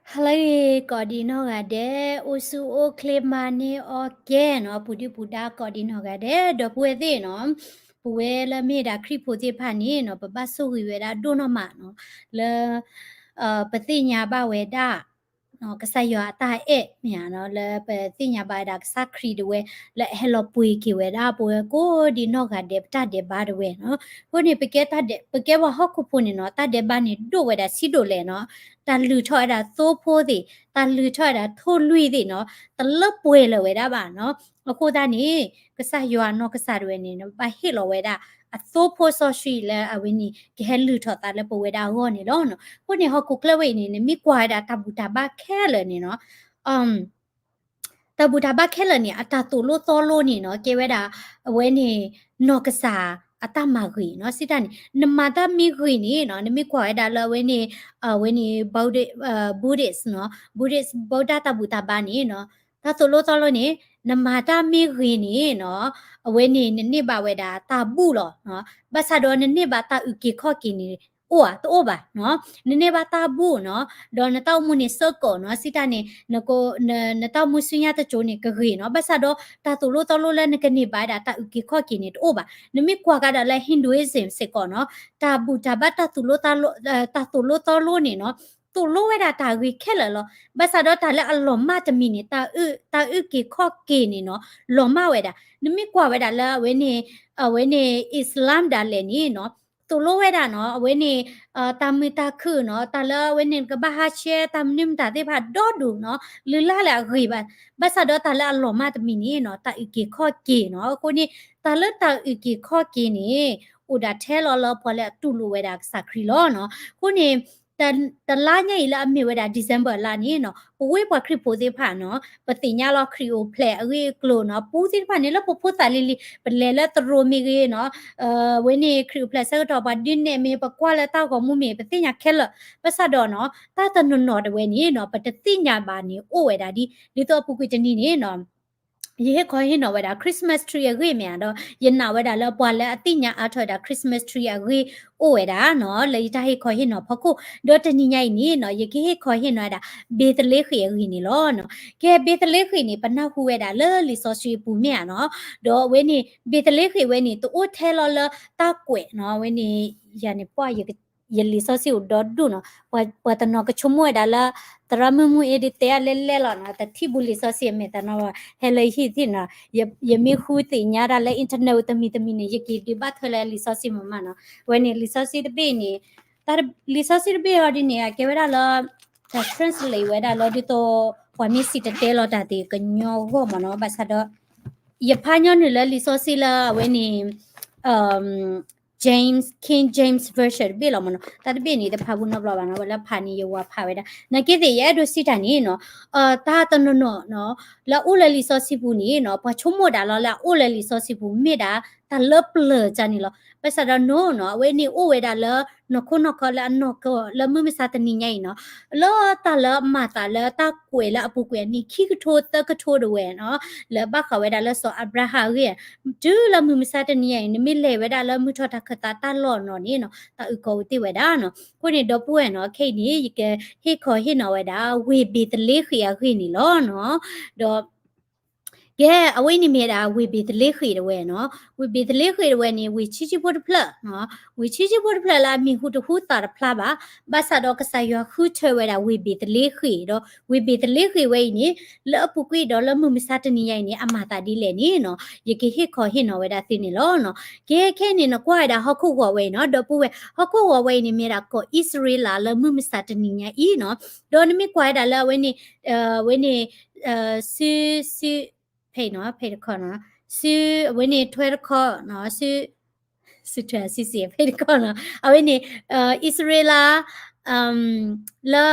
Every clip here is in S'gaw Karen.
ဟါလၢအဂ့ၤ ကိးဒံနီၢ်ဂၤဒဲး, အိၣ်ဆူၣ်အိၣ်ချ့မၤန့ၢ်အီၣ်ကဲနီၤ, ပူၤဒုၣ်ပူၤဒါကိးဒံနီၢ်ဂၤဒဲး, ဒီပုၢ်ဝဲၢ်သ့ၣ်နီၤ, ပဝဲလၢမ့ၢ်ဒၣ်ခရံာ်ဖိသ့ၣ်တဖၣ်န့ၣ်နီၤ, ပဘၣ်ဆိၣ်ဂ့ၤဝဲဒၣ်ဒိၣ်နီၢ်မးနီၤ, လၢ ပသ့ၣ်ညါဘၣ်ဝဲဒၣ် ကစၢ်ယွၤအတၢ်အဲၣ်မ့ၢ်ဧါနီၤ, လၢပသ့ၣ်ညါဘၣ်ဝဲဒၣ်ကစၢ်ခရံာ်တဝဲ, လၢအဟဲလီၤပှ့ၤက့ၤဝဲဒၣ်ပဝဲကိးဒံနီၢ်ဂၤဒဲး ပတၢ်ဒဲးဘးတဝဲနီၤ. အဃိန့ၣ် ပကဲပှၤဟီၣ်ခိၣ်ဖိန့ၣ်နီၤ, တၢ်ဒဲးဘးန့ၣ်ဒိၣ်ဝဲဒၣ်ဆံးဒိၣ်လဲၣ်နီၤ, တၢ်လုၢ်ထီၣ်ဝဲဒၣ်သိဖိသ့ၣ်, တၢ်လုၢ်ထီၣ်ဝဲဒၣ်ထိၣ်လွံၢ်သ့ၣ်နီၤ, တလၢပှဲၤလၢၤဝဲဒၣ်ဘၣ်နီၤ. အဃိသတးန့ၣ် ကစၢ်ယွၤနီၢ်ကစၢ်တဝဲန့ၣ် ဘၣ်ဟ့ၣ်လီၤဝဲဒၣ်အသိဖိစီဆှံလၢအဝဲန့ၣ် ကဟဲလုၢ်ထီၣ်သးလၢပဝဲဒၣ်အဂီၢ်န့ၣ်လီၤ. အဃိန့ၣ် ဟီၣ်ခိၣ်ချၢဝဲအံၤန့ၣ် နမ့ၢ်ကွၢ်ဝဲဒၣ်တၢ်ဘူၣ်တၢ်ဘါခဲလၢာ်န့ၣ်နီၤ, တၢ်ဘူၣ်တၢ်ဘါခဲလၢာ်န့ၣ် အတၢ်သိၣ်လိသီလိန့ၣ်နီၤ, ကဲဝဲဒၣ် အဝဲန့ၣ် နီၢ်ကစၢ်အတၢ်မၤဂ့ၤနီၤ. စံးတၢ်န့ၣ် နမၤတၢ်မ့ၢ်ဂ့ၤန့ၣ်နီၤ, နမ့ၢ်ကွၢ်ဝဲဒၣ်လၢအဝဲန့ၣ် အဝဲန့ၣ် Buddhist နီၤ, Buddhist ဗုဒ္ဓ တၢ်ဘူၣ်တၢ်ဘါန့ၣ်နီၤ, တၢ်သိၣ်လိသီလိန့ၣ် နမၤတၢ်မ့ၢ်ဂ့ၤန့ၣ်နီၤ, အဝဲန့ၣ် နန့ၢ်ဘၣ်ဝဲဒၣ်တၢ်ဘူၣ်လီၤ. ဘၣ်ဆၣ်ဒီးနန့ၢ်ဘၣ်တၢ်အုၣ်က့ၤခီၣ်က့ၤန့ၣ် အိၣ်ဧါ, တအိၣ်ဘၣ်နီၤ. နန့ၢ်ဘၣ်တၢ်ဘူၣ်နီၤ, ဒီးနတၢ်အိၣ်မူန့ၣ် စ့ၢ်ကီးနီၤ, စံးတၢ်န့ၣ် နတၢ်အိၣ်မူဆူညါတစိၤန့ၣ် ကဂ့ၤနီၤ. ဘၣ်ဆၣ်ဒီး တၢ်သိၣ်လိသီလိလၢနကန့ၢ်ဘၣ်ဝဲဒၣ်တၢ်အုၣ်က့ၤခီၣ်က့ၤန့ၣ် တအိၣ်ဘၣ်. နမ့ၢ်ကွၢ်ကဒီးလၢ Hinduism စ့ၢ်ကီးနီၤ, တၢ်ဘူၣ်တၢ်ဘါ တၢ်သိၣ်လိသီလိ, တၢ်သိၣ်လိသီလိန့ၣ်နီၤ, သိၣ်လိဝဲဒၣ်တၢ်ဂ့ၤခဲလၢာ်လီၤ. ဘၣ်ဆၣ်ဒီးတၢ်လၢအလီၤမၢ်တမံၤန့ၣ် တၢ်အုၣ်က့ၤခီၣ်က့ၤန့ၣ်နီၤ, လီၤမၢ်ဝဲဒၣ်. နမ့ၢ်ကွၢ်ဝဲဒၣ်လၢအဝဲန့ၣ် အဝဲန့ၣ် Islam ဒၣ်လဲာ်န့ၣ်နီၤ, သိၣ်လိဝဲဒၣ်နီၤ, အဝဲန့ၣ် တၢ်မုာ်တၢ်ခုၣ်နီၤ, တၢ်လၢအဝဲန့ၣ် နကဘၣ်ဟးဆှဲး တၢ်မနုၤမတၤသ့ၣ်တဖၣ်ဒီဒူၣ်နီၤ, လုၢ်လၢ်လၢအဂ့ၤဘၣ်. ဘၣ်ဆၣ်ဒီးတၢ်လၢအလီၤမၢ်တမံၤန့ၣ်နီၤ, တၢ်အုၣ်က့ၤခီၣ်က့ၤနီၤ. အဃိန့ၣ် တၢ်လၢတၢ်အုၣ်က့ၤခီၣ်က့ၤန့ၣ် အိၣ်ဒၣ်ထဲလီၤလၢပှၤလၢအတူၢ်လိာ်ဝဲဒၣ်ကစၢ်ခရံာ်လီၤနီၤ. အဃိန့ၣ် တလါညါအံၤလၢအမ့ၢ်ဝဲဒၣ် December လါန့ၣ်နီၤ, ပဝဲပှၤခရံာ်ဖိသ့ၣ်တဖၣ်နီၤ, ပသ့ၣ်ညါလီၤခရံာ်အိၣ်ဖျဲၣ်အဂ့ၢ်အကျိၤနီၤ, ပူသ့ၣ်တဖၣ်န့ၣ် လၢပဖိသၣ်လံၤလံၤ ပလဲၤလၢသရိာ်မ့ၢ်ဂ့ၤနီၤ, အဝဲန့ၣ်ခရံာ်အိၣ်ဖျဲၣ်ဆၢကတီၢ် ပှၤဒုးနဲၣ်မ့ၢ် ပကွၢ်လၢတၢ်ဂီၤမူမ့ၢ် ပသ့ၣ်ညါခဲလၢာ်. ဘၣ်ဆၣ်ဒီးနီၤ, တၢ်တနီၤနီၤတဝဲန့ၣ်နီၤ, ပတသ့ၣ်ညါဘၣ်န့ၣ် အိၣ်ဝဲဒၣ်ဒ် ဒ်သိးအပူၤကွံာ်တနံၤန့ၣ်နီၤ ယဟ့ၣ်ခီဟ့ၣ်နီၤဝဲဒၣ် Christmas tree အဂ့ၢ်မ့ၢ်ဧါ, ဒီးယနာ်ဝဲဒၣ်လၢပှၤလၢအသ့ၣ်ညါအါထီၣ်ဝဲဒၣ် Christmas tree အဂ့ၢ်အိၣ်ဝဲဒၣ်နီၤ, လၢယတၢ်ဟ့ၣ်ခီဟ့ၣ်နီၤဖီခိၣ်. ဒီးတနံၤညါအံၤန့ၣ်နီၤ, ယကဟ့ၣ်ခီဟ့ၣ်နီၤဝဲဒၣ် ဘ့းသလ့ဃ့ၣ်အဂ့ၢ်န့ၣ်လီၤ. ကဲ ဘ့းသလ့ဃ့ၣ်န့ၣ် ပနၢ်ဟူဝဲဒၣ်လၢလံာ်စီဆှံအပူၤမ့ၢ်ဧါနီၤ, ဒီးအဝဲန့ၣ် ဘ့းသလ့ဃ့ၣ်ဝဲန့ၣ် တအိၣ်ထဲလီၤလၢတၢ်ကွဲးနီၤ, အဝဲန့ၣ် ယၤန့ၣ်ပှၢ် ယလံာ်စီဆှံအိၣ်ဒီဒူၣ်နီၤ, ပှၤတနီၤကဆိကမိၣ်ဝဲဒၣ်လၢ သရၣ်မုၣ်မုၣ်အ့ဒ်တဲအလဲလဲလီၤနီၤ, တထံၣ်ဘူးလံာ်စီဆှံအမဲာ်သးနီၤ, ဟဲလၢယဟံၣ်သ့ၣ်နီၤ, ယမ့ၢ်ဃုသ့ၣ်ညါတၢ်လၢ internet တမံၤတမံၤန့ၣ် ယက့ၤဒုးဘၣ်ထွဲလၢလံာ်စီဆှံမးမးနီၤ. အဝဲန့ၣ် လံာ်စီဆှံတဘ့ၣ်န့ၣ်, လံာ်စီဆှံတဘ့ၣ်အီၤဒ်န့ၣ် အကဲဝဲဒၣ်လၢ တၢ် translate ဝဲဒၣ်လၢဒ်သိး ပှၤမ့ၢ်စံၣ်တဲၤတဲလီၤတၢ်သ့ၣ်ကညီအဂီၢ်မးနီၤ, ဘၣ်ဆၣ်ဒီး ယဖးညီနုၢ်လၢလံာ်စီဆှံလၢအဝဲန့ၣ် James, King James Version တဘ့ၣ်လီၤမးနီၤ, တၢ်တဘ့ၣ်န့ၣ် တဖးဘူးနီတဘျီဘၣ်နီၤ, ဝဲလၢဖးန့ၣ် ယဝၤဖးဝဲဒၣ်. နာ်က့သ့ၣ် ယအဲၣ်ဒိးစံးတၢ်န့ၣ်နီၤ, တၢ်တနီၤနီၤနီၤ, လၢအအိၣ်လၢလံာ်စီဆှံပူၤန့ၣ်နီၤ, ပှၤဆိကမိၣ်ဒၣ်လီၤလၢအအိၣ်လၢလံာ်စီဆှံပူၤ မ့ၢ်ဒၣ်တၢ်လၢပျၢၤတၢ်န့ၣ်လီၤ. ဘၣ်ဆၣ်ဒီးနီၤနီၤ, အဝဲန့ၣ်အိၣ်ဝဲဒၣ်လၢ နီၢ်ခိနီၢ်ခီလၢအနီၢ်ကီၢ်လၢမုၢ်မဆါတနံၤညါအံၤနီၤ, လၢတၢ်လၢမၤသးလၢတၢ်ကွဲးလၢအပူၤကွံာ်အနံၣ်ခံကထိသၢကထိတဝဲနီၤ, လၢဘၣ်ဃးဝဲဒၣ်လၢစီၤအၤဘြၤဟၣ်အဂ့ၢ်, တုၤလၢမုၢ်မဆါတနံၤညါအံၤ နမ့ၢ်လဲၤဝဲဒၣ်လၢမုၢ်ထီၣ်တၢ်ခၢၣ်သးတၢ်လီၢ်နီၤန့ၣ်နီၤ, တၢ်အုၣ်ကီၤအိၣ်တ့ၢ်ဝဲဒၣ်နီၤ. အဃိန့ၣ် ဒီပုၢ်ဝဲၢ်နီၤ, ခဲအံၤန့ၣ် ယကဟ့ၣ်ခီဟ့ၣ်နီၤဝဲဒၣ် ဝ့ၢ်ဘ့းသလ့ဃ့ၣ်အဂ့ၢ်န့ၣ်လီၤနီၤ. ဒီး ကဲ အဝဲအံၤန့ၣ်မ့ၢ်ဝဲဒၣ် ဝ့ၢ်ဘ့းသလ့ဃ့ၣ်တဝဲနီၤ. ဝ့ၢ်ဘ့းသလ့ဃ့ၣ်တဝဲန့ၣ် ဝ့ၢ်ဆံးဆံးဖိတဖျၢၣ်, ဝ့ၢ်ဆံးဆံးဖိတဖျၢၣ်လၢအမံၤဟူတဟူသးတဖျါဘၣ်. ဘၣ်ဆၣ်ဒီးကစၢ်ယွၤဃုထၢဝဲဒၣ် ဝ့ၢ်ဘ့းသလ့ဃ့ၣ်ဒီး ဝ့ၢ်ဘ့းသလ့ဃ့ၣ်ဝဲအံၤန့ၣ် လၢအပူၤကွံာ်ဒီးလၢမုၢ်မဆါတနံၤညါအံၤန့ၣ် အမၤသးဒ်လဲၣ်န့ၣ်နီၤ, ယကဟ့ၣ်ခီဟ့ၣ်နီၤဝဲဒၣ်သုန့ၣ်လီၤနီၤ. ကဲ ခဲအံၤန့ၣ် နကွၢ်ဝဲဒၣ်ဟီၣ်ခိၣ်ဂီၤဝဲအံၤနီၤ, ဒီပုၢ်ဝဲၢ်, ဟီၣ်ခိၣ်ဂီၤဝဲအံၤန့ၣ် မ့ၢ်ဒၣ်ကီၢ်အံၣ်စရ့လးလၢမုၢ်မဆါတနံၤညါအံၤနီၤ. ဒီးနမ့ၢ်ကွၢ်ဝဲဒၣ်လၢအဝဲန့ၣ်, အဝဲန့ၣ် စု, စု, ဖဲအံၤနီၤ, ဖဲတခီနီၤ, စု, အဝဲန့ၣ်ထွဲတခီနီၤ, စု, စုထွဲစုစ့ၢ် ဖဲတခီနီၤ, အဝဲန့ၣ် အံၣ်စရ့လး လၢ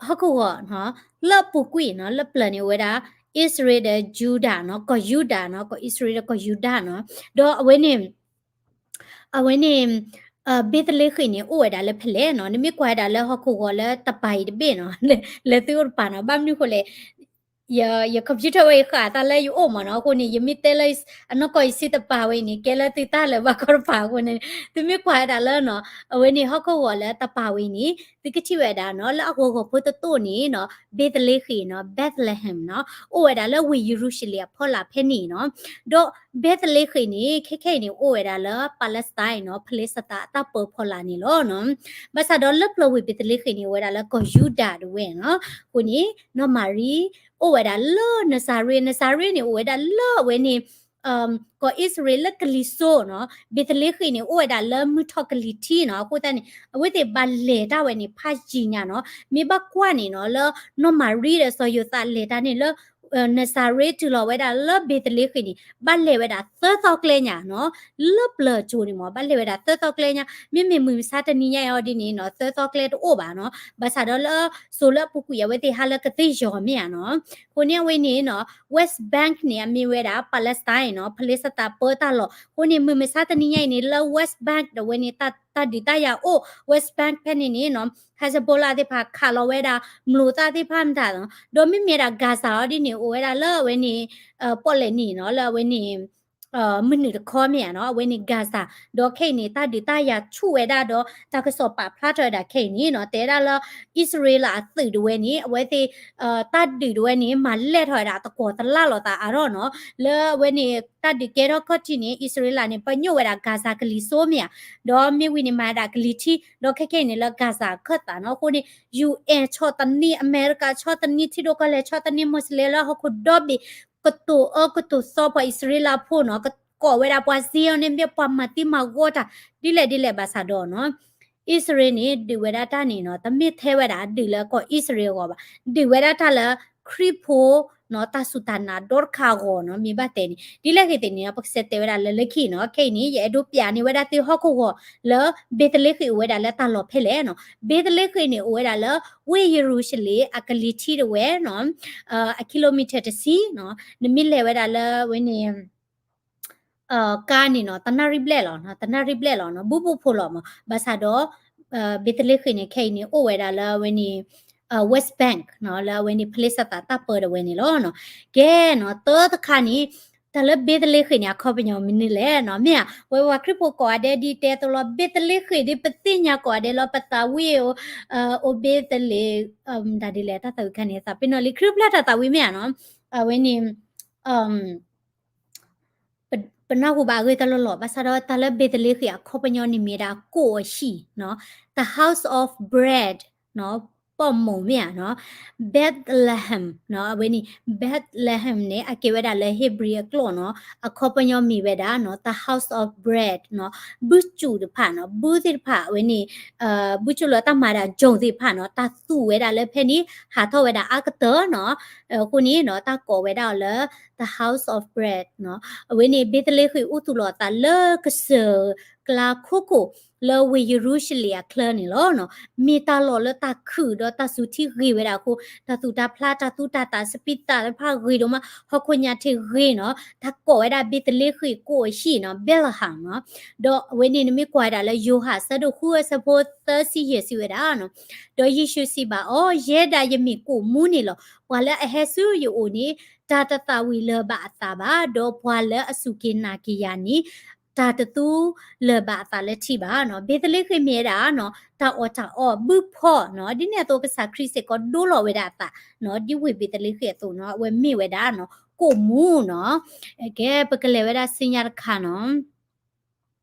ဟီၣ်ခိၣ်ဂီၤနီၤ, လၢအပူၤကွံာ်နီၤ, လၢပျၢၤန့ၣ် အိၣ်ဝဲဒၣ် အံၣ်စရ့လးဒီးယူဒၤနီၤ, ကီၢ်ယူဒၤနီၤ, ကီၢ်အံၣ်စရ့လးဒီးကီၢ်ယူဒၤနီၤ. ဒီးအဝဲန့ၣ် အဝဲန့ၣ် ဘ့းသလ့ဃ့ၣ်န့ၣ် အိၣ်ဝဲဒၣ်လၢဖဲလဲၣ်နီၤ. နမ့ၢ်ကွၢ်ဝဲဒၣ်လၢဟီၣ်ခိၣ်ဂီၤလၢတပၤအံၤတဘ့ၣ်နီၤ, လၢသုအိၣ်တပၤနီၤ, ဘၣ်မနုၤဃိလဲၣ် ယ ယ computer ဝဲယဃၣ်တၢ်လၢယအိၣ်မးနီၤ, အဃိန့ၣ် ယမ့ၢ်တဲလၢအနီၢ်ကီၢ်ယစံးတပာ်ဝဲအံၤန့ၣ် ကဲလၢသုတၢ်လၢၤဘၣ်ကီတပၤအဃိန့ၣ် သုမ့ၢ်ကွၢ်ဝဲဒၣ်လၢနီၤ အဝဲန့ၣ်ဟီၣ်ခိၣ်ဂီၤလၢတပာ်ဝဲအံၤန့ၣ် သုကထံၣ်ဝဲဒၣ်နီၤ လၢအဂီၤဂီၤဖိတတိၢ်န့ၣ်နီၤ ဘ့းသလ့ဃ့ၣ်နီၤ Bethlehem နီၤ အိၣ်ဝဲဒၣ်လၢဝ့ၢ်ယရူၤၡလ့ၣ်အဖီလာ်ဖဲန့ၣ်နီၤ, ဒီးဘ့းသလ့ဃ့ၣ်န့ၣ် ခဲခဲအံၤန့ၣ် အိၣ်ဝဲဒၣ်လၢ Palestine နီၤ ဖလ့စတၤအတၢ်ပၢဖီလာ်န့ၣ်လီၤနီၤ. ဘၣ်ဆၣ်ဒီးလၢပျၢၤဝ့ၢ်ဘ့းသလ့ဃ့ၣ်န့ၣ် အိၣ်ဝဲဒၣ်လၢကီၢ်ယူဒၤဒၣ်ဝဲနီၤ, အဃိန့ၣ် နီၢ်မၤရံ အိၣ်ဝဲဒၣ်လၢနစၤရ့း, နစၤရ့းန့ၣ် အိၣ်ဝဲဒၣ်လၢအဝဲန့ၣ် ကီၢ်အံၣ်စရ့လးလၢကလံၤစိးနီၤ, ဘ့းသလ့ဃ့ၣ်န့ၣ် အိၣ်ဝဲဒၣ်လၢမုၢ်ထီၣ်ကလံၤထံးနီၤ, အဃိသတးန့ၣ် အဝဲသ့ၣ်ဘၣ်လဲၤတၢ်ဝဲန့ၣ် ဖးယံၤညါနီၤ, မ့ၢ်ဘၣ်ကွၢ်န့ၣ်နီၤ လၢနီၢ်မၤရံဒီးစီၤယိၤသးလဲၤတၢ်န့ၣ်လၢ နစၤရ့းတုၤလီၤဝဲဒၣ်လၢဘ့းသလ့ဃ့ၣ်န့ၣ် ဘၣ်လဲၤဝဲဒၣ်သၢသီကျဲညါနီၤ, လၢပျၢၤကၠိန့ၣ်မ့ၢ် ဘၣ်လဲၤဝဲဒၣ်သၢသီကျဲညါ, မ့မ့ၢ်မုၢ်မဆါတနံၤညါအံၤအီၤဒ်န့ၣ်နီၤ သၢသီကျဲတအိၣ်ဘၣ်နီၤ, ဘၣ်ဆၣ်ဒီးလၢစိၤလၢအပူၤကွံာ်အဝဲသ့ၣ်ဟးလၢကသ့ၣ်ယီၤမ့ၢ်ဧါနီၤ, အဃိန့ၣ်အဝဲန့ၣ်နီၤ West Bank န့ၣ် အမ့ၢ်ဝဲဒၣ် Palestine နီၤ ဖလ့စတၤပၢတၢ်လီၢ်, အဃိန့ၣ် မုၢ်မဆါတနံၤညါအံၤန့ၣ် လၢ West Bank ဒီးဝဲန့ၣ် တၢ်ဒုးတၢ်ယၤအိၣ် West Bank ဖဲန့ၣ်န့ၣ်နီၤ Hezbollah သ့ၣ်တဖၣ်ခးလီၤဝဲဒၣ် မျိာ်သၣ်သ့ၣ်တဖၣ်မတၤနီၤ, ဒီးမ့မ့ၢ်ဒၣ် Gaza အီၤဒ်န့ၣ် အိၣ်ဝဲဒၣ်လၢအဝဲန့ၣ် ပီၣ်လဲၣ်နံၤနီၤ လၢအဝဲန့ၣ် မုၢ်နုာ်တခီမ့ၢ်ဧါနီၤ, အဝဲန့ၣ် Gaza ဒီးခဲအံၤန့ၣ် တၢ်ဒုးတၢ်ယၤဆူၣ်ဝဲဒၣ်ဒီး တၢ်ကစီၣ်ပာ်ဖျါထီၣ်ဝဲဒၣ်ခဲအံၤန့ၣ်နီၤ တဲဒၣ်လၢ အံၣ်စရ့လးအသုးဒၣ်ဝဲန့ၣ် အဝဲသ့ၣ် တၢ်ဒုးဒၣ်ဝဲန့ၣ် မၤလဲၢ်ထီၣ်ဝဲဒၣ်သကိးသလၣ်လီၤသးအါထီၣ်နီၤ, လၢအဝဲန့ၣ် တၢ်ဒုးကဲထီၣ်ခီၣ်ထံးန့ၣ် အံၣ်စရ့လးန့ၣ် ပညိၣ်ဝဲဒၣ် Gaza ကလံၤစိးမ့ၢ်ဧါ, ဒီးမ့ၢ်ဝံၤန့ၣ် မၤဝဲဒၣ်ကလံၤထံး ဒီးခဲခဲအံၤန့ၣ်လၢ Gaza အခၢၣ်သးနီၤ, အဃိန့ၣ် ယူၣ်အဲၣ် ဆီၣ်သနံး အမဲရကၤ ဆီၣ်သနံး ထံဒိၣ်ကီၢ်လဲၢ် ဆီၣ်သနံး မူးစလ့ၣ်လၢဟီၣ်ခိၣ်ဒီဘ့ၣ် ကတိၤအၢကတိၤသီပှၤအံၣ်စရ့လးဖိနီၤ, ကကိးဝဲဒၣ်ပှၤစ့အီၤန့ၣ် မ့ၢ်ပှၤမၤသံမၤဂီၤတၢ် ဒ်လဲၣ်ဒ်လဲၣ်ဘၣ်ဆၣ်ဒီးနီၤ အံၣ်စရ့လးန့ၣ် ဒုးဝဲဒၣ်တၢ်န့ၣ်နီၤ တမ့ၢ်ထဲဝဲဒၣ်ဒုးလၢကီၢ်အံၣ်စရ့လးအဂီၢ်ဘၣ်, ဒုးဝဲဒၣ်တၢ်လၢခရံာ်ဖိနီၤ တၢ်စူၢ်တၢ်နာ်ဒီတခါအဂီၢ်နီၤ, မ့ၢ်ဘၣ်တဲန့ၣ် ဒ်လဲၣ်ဂ့ၤသ့ၣ်န့ၣ် ပကစးတဲဝဲဒၣ်လၢလၢခံနီၤ, ခဲအံၤန့ၣ် ယအဲၣ်ဒိးပျးန့ၢ်ဝဲဒၣ်သုဟီၣ်ခိၣ်ဂီၤလၢ ဘ့းသလ့ဃ့ၣ်အိၣ်ဝဲဒၣ်လၢတၢ်လီၢ်ဖဲလဲၣ်နီၤ, ဘ့းသလ့ဃ့ၣ်န့ၣ် အိၣ်ဝဲဒၣ်လၢ ဝ့ၢ်ယရူၤၡလ့ၣ် အကလံၤထံးဒၣ်ဝဲနီၤ အ kilometer တဆံနီၤ, နမ့ၢ်လဲၤဝဲဒၣ်လၢဝဲန့ၣ် ကါန့ၣ်နီၤ တနၣ်ရံၣ်ဘျဲၣ်လီၤ, တနၣ်ရံၣ်ဘျဲၣ်လီၤနီၤ, ဘူးဘူးဖိးလီၤမး, ဘၣ်ဆၣ်ဒီး ဘ့းသလ့ဃ့ၣ်န့ၣ် ခဲအံၤန့ၣ် အိၣ်ဝဲဒၣ်လၢအဝဲန့ၣ် West Bank နီၤ, လၢအဝဲန့ၣ်ဖလ့ၡသးတၢ်ပၢတဝဲန့ၣ်လီၤနီၤ. ကဲနီၤ တၢ်တခါန့ၣ် တၢ်လၢဘ့းသလ့ဃ့ၣ်န့ၣ် အခီပညီမနုၤလဲၣ်နီၤ, မ့ၢ်ဧါ, ဝဲပှၤခရံာ်ဖိကိးဂၤဒဲးဒ်တဲအသိးလီၤ, ဘ့းသလ့ဃ့ၣ်ဒ်ပသ့ၣ်ညါကိးဂၤဒဲးလီၤ, ပသးဝံၣ် အိၣ်ဘ့းသလ့ တၢ်ဒ်လဲၣ် တၢ်သးဝံၣ်ခါန့ၣ် သးပ့ၤနီၣ်လံ ခရံာ်ဖျါထီၣ်သးဝံၣ်မ့ၢ်ဧါနီၤ, အဝဲန့ၣ် ပနၢ်ဟူဘၣ်အဂ့ၢ်တလီၢ်လီၢ်, ဘၣ်ဆၣ်ဒီးတၢ်လၢဘ့းသလ့ဃ့ၣ်အခီပညီန့ၣ်မ့ၢ်ဒၣ်ကိၣ်အဟံၣ်နီၤ, the house of bread နီၤ, ပီၣ်မိၣ်မ့ၢ်ဧါနီၤ, Bethlehem နီၤ, အဝဲန့ၣ် Bethlehem န့ၣ် အကဲဝဲဒၣ်လၢ Hebrew အကျိာ်နီၤ, အခီပညီမ့ၢ်ဝဲဒၣ်နီၤ the house of bread နီၤ, ဘုစူၣ်တဖၣ်နီၤ, ဘုသ့ၣ်တဖၣ်အဝဲန့ၣ် ဘုစူၣ်လၢတၢ်မၤဒၣ် ကၠိၣ်သ့ၣ်တဖၣ်နီၤ, တၢ်သူၣ်ဝဲဒၣ်လၢဖဲန့ၣ် ဟးထီၣ်ဝဲဒၣ်အါကတၢၢ်နီၤ, အဃိန့ၣ်နီၤ တၢ်ကိးဝဲဒၣ်အီၤလၢ the house of bread နီၤ, အဝဲန့ၣ် ဘ့းသလ့ဃ့ၣ်အိၣ်သူၣ်လီၤအသးလၢကစၢၢ်ကျါခိခိၣ် လၢဝ့ၢ်ယရူၤၡလ့ၣ်အချၢန့ၣ်လီၤနီၤ, မ့ၢ်တၢ်လီၢ်လၢတၢ်ခုၣ်ဒီးတၢ်စူၤထံဂ့ၤဝဲဒၣ်အဃိ တၢ်သူၣ်တၢ်ဖျါ တၢ်သူတၢ်သး စပံးသၣ်တဖၣ်ဂ့ၤဒိၣ်မး ဟီၣ်ခိၣ်ညါထံဂ့ၤနီၤ, တၢ်ကိးဝဲဒၣ်ဘ့းသလ့ဃ့ၣ်ကိၣ်အဟံၣ်နီၤ Bethlehem နီၤ, ဒီးအဝဲန့ၣ်နမ့ၢ်ကွၢ်ဝဲဒၣ်လၢယိၤဟၣ်အဆၢဒိၣ်ဃု အဆၢဖိသၢဆံယဲၢ်စံးဝဲဒၣ်နီၤ, ဒီးယ့ၣ်ၡူးစံးဘၣ်အီၤ, ယဲဒၣ်ယမ့ၢ်ကိၣ်မူန့ၣ်လီၤ, ပှၤလၢအဟဲဆူယအိၣ်န့ၣ် တၢ်တသၣ်ဝံၤလၢၤဘၣ်အသးဘၣ်, ဒီးပှၤလၢအစူၢ်က့ၤနာ်က့ၤယၤန့ၣ် တၢ်တသူလၢၤဘၣ်အသးလၢထံဘၣ်နီၤ, ဘ့းသလ့ဃ့ၣ်မ့ၢ်ဝဲဒၣ်နီၤ တၢ်အီၣ်တၢ်အီဘုဖီနီၤ, ဒ်န့ၣ်အသိးကစၢ်ခရံာ်စ့ၢ်ကီးဒိလီၤဝဲဒၣ်အသးနီၤ, ဒ်ဝ့ၢ်ဘ့းသလ့ဃ့ၣ်အသိးနီၤ, အဝဲမ့ၢ်ဝဲဒၣ်နီၤ ကိၣ်မူနီၤ, ကဲ ပကလဲၤဝဲဒၣ်ဆူညါတခါနီၤ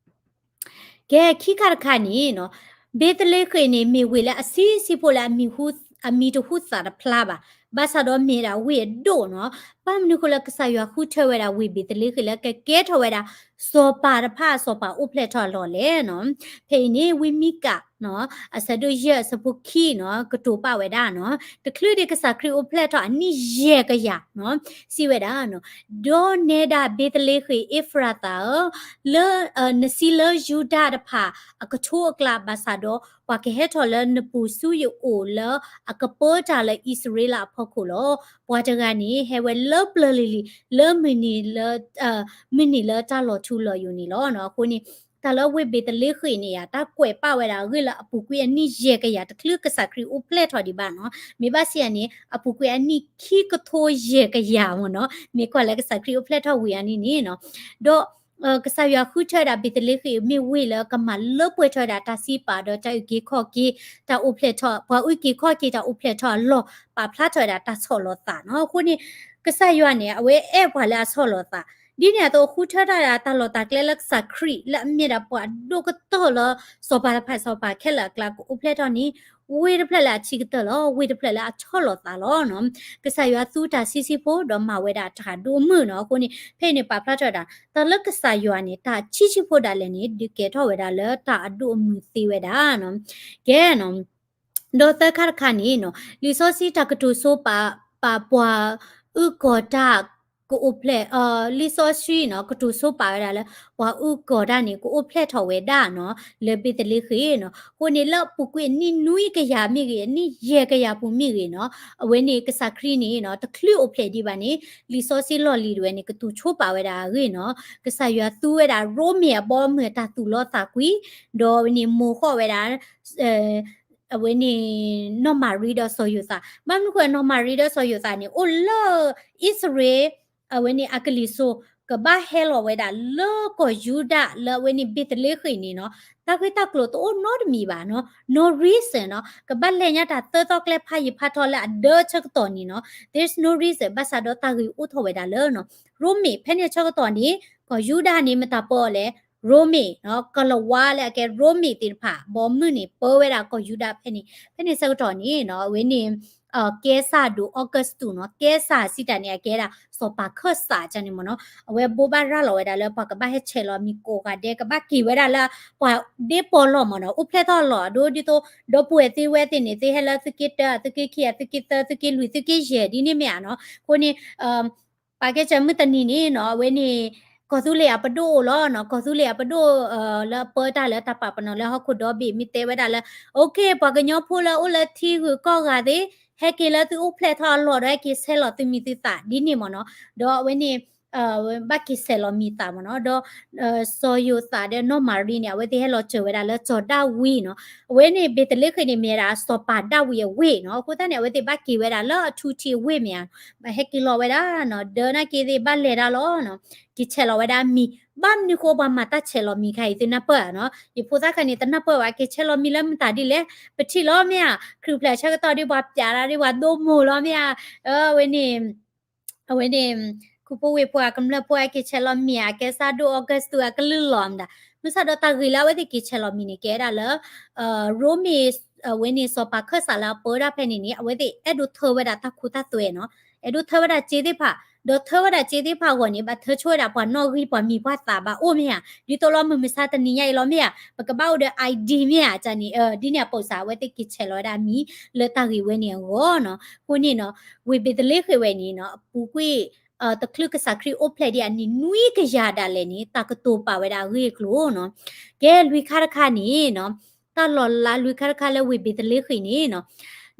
ကဲ ခံခါတခါန့ၣ်နီၤ, ဘ့းသလ့ဃ့ၣ်န့ၣ် မ့ၢ်ဝ့ၢ်လၢအဆံးဆံးဖိလၢအမံၤဟူ အမံၤတဟူသၣ်တဖျါဘၣ်, ဘၣ်ဆၣ်ဒီးမ့ၢ်ဒၣ်ဝ့ၢ်အဒိၣ်နီၤ, ဘၣ်မနုၤဃိလၢကစၢ်ယွၤဃုထၢဝဲဒၣ်ဝ့ၢ်ဘ့းသလ့ဃ့ၣ်လၢကကဲထီၣ်ဝဲဒၣ် စီၤပၤတဖၣ်အစီၤပၤအိၣ်ဖျဲၣ်ထီၣ်အလီၢ်လဲၣ်နီၤ, ဖဲအံၤန့ၣ် ဝံမံကၤ နီၤ, အဆၢဒိၣ်ယဲၢ်အဆၢဖိခံနီၤ, ကတိၤပာ်ဝဲဒၣ်နီၤ, တချုးဒံးကစၢ်ခရံာ်အိၣ်ဖျဲၣ်ထီၣ်အနံၣ်ယဲၢ်ကယၤနီၤ, စံးဝဲဒၣ်နီၤ, ဒီးနဲဒၣ်ဘ့းသလ့ဃ့ၣ်အ့ဖရသးဧၢ, လၢ နစံးလၢယူဒၤတဖၣ်အကထိအကျါ ဘၣ်ဆၣ်ဒီး ပှၤကဟဲထီၣ်လၢနပူၤဆူယအိၣ်လၢအကပၢတၢ်လၢအံၣ်စရ့လးအဖီခိၣ်လီၤ. ပှၤတဂၤန့ၣ် ဟဲဝဲလၢပျၢၤလံၤလံၤ လၢမုၢ်နံၤလၢ မုၢ်နံၤလၢတၢ်လီၤထူလီၤယိာ်န့ၣ်လီၤ. အဃိန့ၣ် တၢ်လၢဝ့ၢ်ဘ့းသလ့ဃ့ၣ်န့ၣ်ဧါ တၢ်ကွဲးပာ်ဝဲဒၣ်အဂ့ၢ်လၢအပူၤကွံာ်အနံၣ်ယဲၢ်ကယၤတချုးကစၢ်ခရံာ်အိၣ်ဖျဲၣ်ထီၣ်ဒံးဘၣ်နီၤ. မ့ၢ်ဘၣ်ဆ့ၣ်န့ၣ် အပူၤကွံာ်အနံၣ်ခံကထိယဲၢ်ကယၤမ့ၢ်နီၤ. မ့ၢ်ကွၢ်လၢကစၢ်ခရံာ်အိၣ်ဖျဲၣ်ထီၣ်ဝံၤအနံၣ်န့ၣ်နီၤ. ဒီး ကစၢ်ယွၤဃုထၢဝဲဒၣ်ဘ့းသလ့ဃ့ၣ်မ့ၢ်ဝ့ၢ်လၢကမၤလၢပှဲၤထီၣ်ဝဲဒၣ်တၢ်စံးပာ်ဒီးတၢ်အုၣ်က့ၤခီၣ်က့ၤ တၢ်အိၣ်ဖျဲၣ်ထီၣ် ပှၤအုၣ်က့ၤခီၣ်က့ၤတၢ်အိၣ်ဖျဲၣ်ထီၣ်အလီၢ် ပာ်ဖျါထီၣ်ဝဲဒၣ်တၢ်ဆီၣ်လီၤသးနီၤ. အဃိန့ၣ် ကစၢ်ယွၤန့ၣ် အဝဲအဲၣ်ပှၤလၢအဆီၣ်လီၤသး ဒ်န့ၣ်အသိး ဃုထၢထီၣ်ဝဲဒၣ်တၢ်လီၢ်တၢ်ကျဲလၢကစၢ်ခရံာ်လၢအမ့ၢ်ဒၣ်ပှၤဒိၣ်ကတၢၢ်လၢ စီၤပၤတဖၣ်စီၤပၤခဲလၢာ်အကျါကအိၣ်ဖျဲၣ်ထီၣ်န့ၣ် ဝ့ၢ်တဖျၢၣ်လၢအဆံးကတၢၢ်လီၤ. ဝ့ၢ်တဖျၢၣ်လၢအဆီၣ်လီၤသးလီၤနီၤ. ကစၢ်ယွၤသူတၢ်ဆံးဆံးဖိ ဒီးမၤဝဲဒၣ်တၢ်အဒိၣ်အမုၢ်နီၤ. အဃိန့ၣ် ဖဲအံၤန့ၣ်ပာ်ဖျါထီၣ်ဝဲဒၣ် တၢ်လၢကစၢ်ယွၤန့ၣ် တၢ်ဆံးဆံးဖိဒၣ်လဲာ်န့ၣ် ဒုးကဲထီၣ်ဝဲဒၣ်လၢတၢ်အဒိၣ်အမုၢ်သ့ဝဲဒၣ်နီၤ. ကဲနီၤ ဒီးသၢခါတခါန့ၣ်နီၤ လံာ်စီဆှံတၢ်ကတိၤဆိပာ် ပာ်ပှၤအုၣ်ကီၤတၢ်ကအိၣ်ဖျဲၣ် လံာ်စီဆှံနီၤ ကတိၤဆိပာ်ဝဲဒၣ်လၢ ပှၤအုၣ်ကီၤတၢ်န့ၣ် ကအိၣ်ဖျဲၣ်ထီၣ်ဝဲဒၣ်နီၤ လၢဘ့းသလ့ဃ့ၣ်နီၤ. အဃိန့ၣ်လၢအပူၤကွံာ်အနံၣ်နွံကယၤမ့ၢ်ဂ့ၤ အနံၣ်ယဲၢ်ကယၤပူၤမ့ၢ်ဂ့ၤနီၤ အဝဲန့ၣ်ကစၢ်ခရံာ်န့ၣ်နီၤ တချုးအိၣ်ဖျဲၣ်ဒံးဘၣ်န့ၣ် လံာ်စီဆှံလီၢ်လံၤတဝဲန့ၣ် ကတိၤဆိပာ်ဝဲဒၣ်အဂ့ၢ်နီၤ ကစၢ်ယွၤသူဝဲဒၣ်ရိမ့ၤအဘီအမုၢ်အတၢ်သူၣ်လီသးကွံ ဒီးအဝဲန့ၣ်မိၢ်ဃီၣ်ဝဲဒၣ် အဝဲန့ၣ် နီၢ်မၤရံဒီးစီၤယိၤသး ဘၣ်မနုၤဃိနီၢ်မၤရံဒီးစီၤယိၤသးန့ၣ် အိၣ်လၢအံၣ်စရ့လး အဝဲန့ၣ်အကလံၤစိး ကဘၣ်ဟဲလီၤဝဲဒၣ်လၢကီၢ်ယူဒၤလၢအဝဲန့ၣ်ဘ့းသလ့ဃ့ၣ်န့ၣ်နီၤ တၢ်ဂ့ၢ်တၢ်ကျိၤတအိၣ်နီတမံၤဘၣ်နီၤ no reason နီၤ ကဘၣ်လဲၤညါတၢ်သၢသီကျဲဖးယံာ်ဖးထီလၢအဒၢဆၢကတီၢ်န့ၣ်နီၤ there's no reason ဘၣ်ဆၣ်ဒီးတၢ်ဂ့ၢ်အိၣ်ထီၣ်ဝဲဒၣ်လၢနီၤ ရိမ့ၤ ဖဲန့ၣ်ဆၢကတီၢ်န့ၣ် ကီၢ်ယူဒၤန့ၣ် မတၤပၢအီၤလဲၣ် ရိမ့ၤနီၤ ကလၤဝါလၢအကဲရိမ့ၤသ့ၣ်တဖၣ် ဘီမုၢ်န့ၣ် ပၢဝဲဒၣ်ကီၢ်ယူဒၤဖဲန့ၣ် ဖဲန့ၣ်ဆၢကတီၢ်န့ၣ်နီၤ အဝဲန့ၣ် ကဲစၢ်ဒိၣ်အီကူးစတူးနီၤ ကဲစၢ်စံးတၢ်န့ၣ် အကဲဒၣ်စီၤပၤခၢၣ်စးကန့ၣ်မ့ၢ်နီၤ အဝဲဘိးဘၣ်ရၤလီၤဝဲဒၣ်လၢပှၤကဘၣ်ဟဲဆဲးလီၤမံၤကိးဂၤဒဲး ကဘၣ်က့ၤဝဲဒၣ်လၢ ပှၤဒ့ပီၢ်လီၢ်မ့ၢ်နီၤ အိၣ်ဖျဲၣ်ထီၣ်အလီၢ်အဒိ ဒ်သိး ဒီပုၢ်ဝဲၢ်သ့ၣ်ဝဲသ့ၣ်န့ၣ် သ့ဟဲလၢသုးက့တၢ သုးက့ခံ သုးက့သၢ သုးက့လွံၢ် သုးက့ယဲၢ်ဒ်န့ၣ်မ့ၢ်ဧါနီၤ အဃိန့ၣ် ပာ်ကဲစၢၤမုၢ်တနံၤန့ၣ်နီၤ အဝဲန့ၣ် ကီၢ်သူလ့ၤအပဒိၣ်အိၣ်လီၤနီၤ ကီၢ်သူလ့ၤအပဒိၣ် လၢအပၢတၢ်လၢတၢ်ပာ်ပနီၣ်လၢဟီၣ်ခိၣ်ဒီဘ့ၣ် မ့ၢ်တဲဝဲဒၣ်လၢ okay ပှၤကညီဖိလၢအိၣ်လၢထံဂုၤကီၢ်ဂၤသ့ၣ် ဟဲက့ၤလၢသုအိၣ်ဖျဲၣ်ထီၣ်အလီၢ်ဒီး ဟဲက့ၤဆဲးလီၤသုမံၤသုသးဒ်န့ၣ်မ့ၢ်နီၤ ဒီးအဝဲန့ၣ် ဘၣ်က့ၤဆဲးလီၤမံၤသးမ့ၢ်နီၤ ဒီး စီၤယိၤသးဒီးနီၢ်မၤရံန့ၣ် အဝဲသ့ၣ်ဟဲလီၤစၢၤဝဲဒၣ်လၢစီၤဒၤဝံးနီၤ အဝဲန့ၣ် ဘ့းသလ့ဃ့ၣ်န့ၣ် မ့ၢ်ဝဲဒၣ်စီၤပၤဒၤဝံးအဝ့ၢ်နီၤ အဃိသတးန့ၣ် အဝဲသ့ၣ်ဘၣ်က့ၤဝဲဒၣ်လၢအထူထံးအဝ့ၢ်မ့ၢ်ဧါ ဘၣ်ဟဲက့ၤလီၤဝဲဒၣ်နီၤ ဒၢနာ်က့သ့ၣ်ဘၣ်လဲၤတၢ်လီၤနီၤ က့ၤဆဲးလီၤဝဲဒၣ်မံၤ ဘၣ်မနုၤဃိပှၤမၤတၢ်ဆဲးလီၤမံၤခါအံၤ သုနၢ်ပၢၢ်ဧါနီၤ ယဖိသၣ်ခါန့ၣ် တနၢ်ပၢၢ်ဘၣ် က့ၤဆဲးလီၤမံၤလၢမတၤဒ်လဲၣ် ပထံၣ်လီၤမ့ၢ်ဧါ ခရံာ်ဖျၢၣ်ဆၢကတီၢ်ဒ်ပှၤပျးတၢ်ဒ်ပှၤဒိၣ်မိၢ်လီၤမ့ၢ်ဧါ အဝဲန့ၣ် အဝဲန့ၣ် ခူဖိဝ့ၢ်ဖိအကမျၢၢ်ဖိအက့ၤဆဲးလီၤမံၤ အကဲစၢ်ဒိၣ်အီကူးစတူးအကလုၢ်လီၤမတၤ မုၢ်ဆၣ်ဒီးတၢ်ဂ့ၢ်လၢအဝဲသ့ၣ်က့ၤဆဲးလီၤမံၤန့ၣ် ကဲဒၣ်လၢ ရိမ့ၤ အဝဲန့ၣ်စီၤပၤခၢၣ်စးလၢအပၢဒၣ်ဖဲန့ၣ်န့ၣ် အဝဲသ့ၣ်အဲၣ်ဒိးထၢဝဲဒၣ်တၢ်ခိတၢ်သွဲနီၤ အဲၣ်ဒိးထၢဝဲဒၣ်စ့သ့ၣ်တဖၣ် ဒီးထၢဝဲဒၣ်စ့သ့ၣ်တဖၣ်အဂီၢ်န့ၣ် ဘၣ်ထၢဆိဝဲဒၣ်ပှၤနီၣ်ဂံၢ်ပှၤမံၤပှၤသၣ်ဘၣ်အိၣ်မ့ၢ်ဧါ ဒ်သိးလီၤမုၢ်မဆါတနံၤညါအံၤလီၤမ့ၢ်ဧါ ပကဘၣ်အိၣ်ဒီး ID မ့ၢ်ဧါ ကန့ၣ် ဒ်န့ၣ်အပိာ်စၢ် အဝဲသ့ၣ်က့ၤဆဲးလီၤဝဲဒၣ်မံၤ လၢတၢ်ဂ့ၢ်ဝဲန့ၣ်အဂီၢ်နီၤ အဃိန့ၣ်နီၤ ဝ့ၢ်ဘ့းသလ့ဃ့ၣ်ဝဲန့ၣ်နီၤ အပူၤကွံာ် တချုးကစၢ်ခရံာ်အိၣ်ဖျဲၣ်ဒံးအနံၣ်နွံကယၤဒၣ်လဲာ်န့ၣ် တၢ်ကတိၤပာ်ဝဲဒၣ်အဂ့ၢ်အကျိၤနီၤ ကဲလွံၢ်ခါတခါန့ၣ်နီၤ တၢ်လီၤလးလွံၢ်ခါတခါလၢဝ့ၢ်ဘ့းသလ့ဃ့ၣ်န့ၣ်နီၤ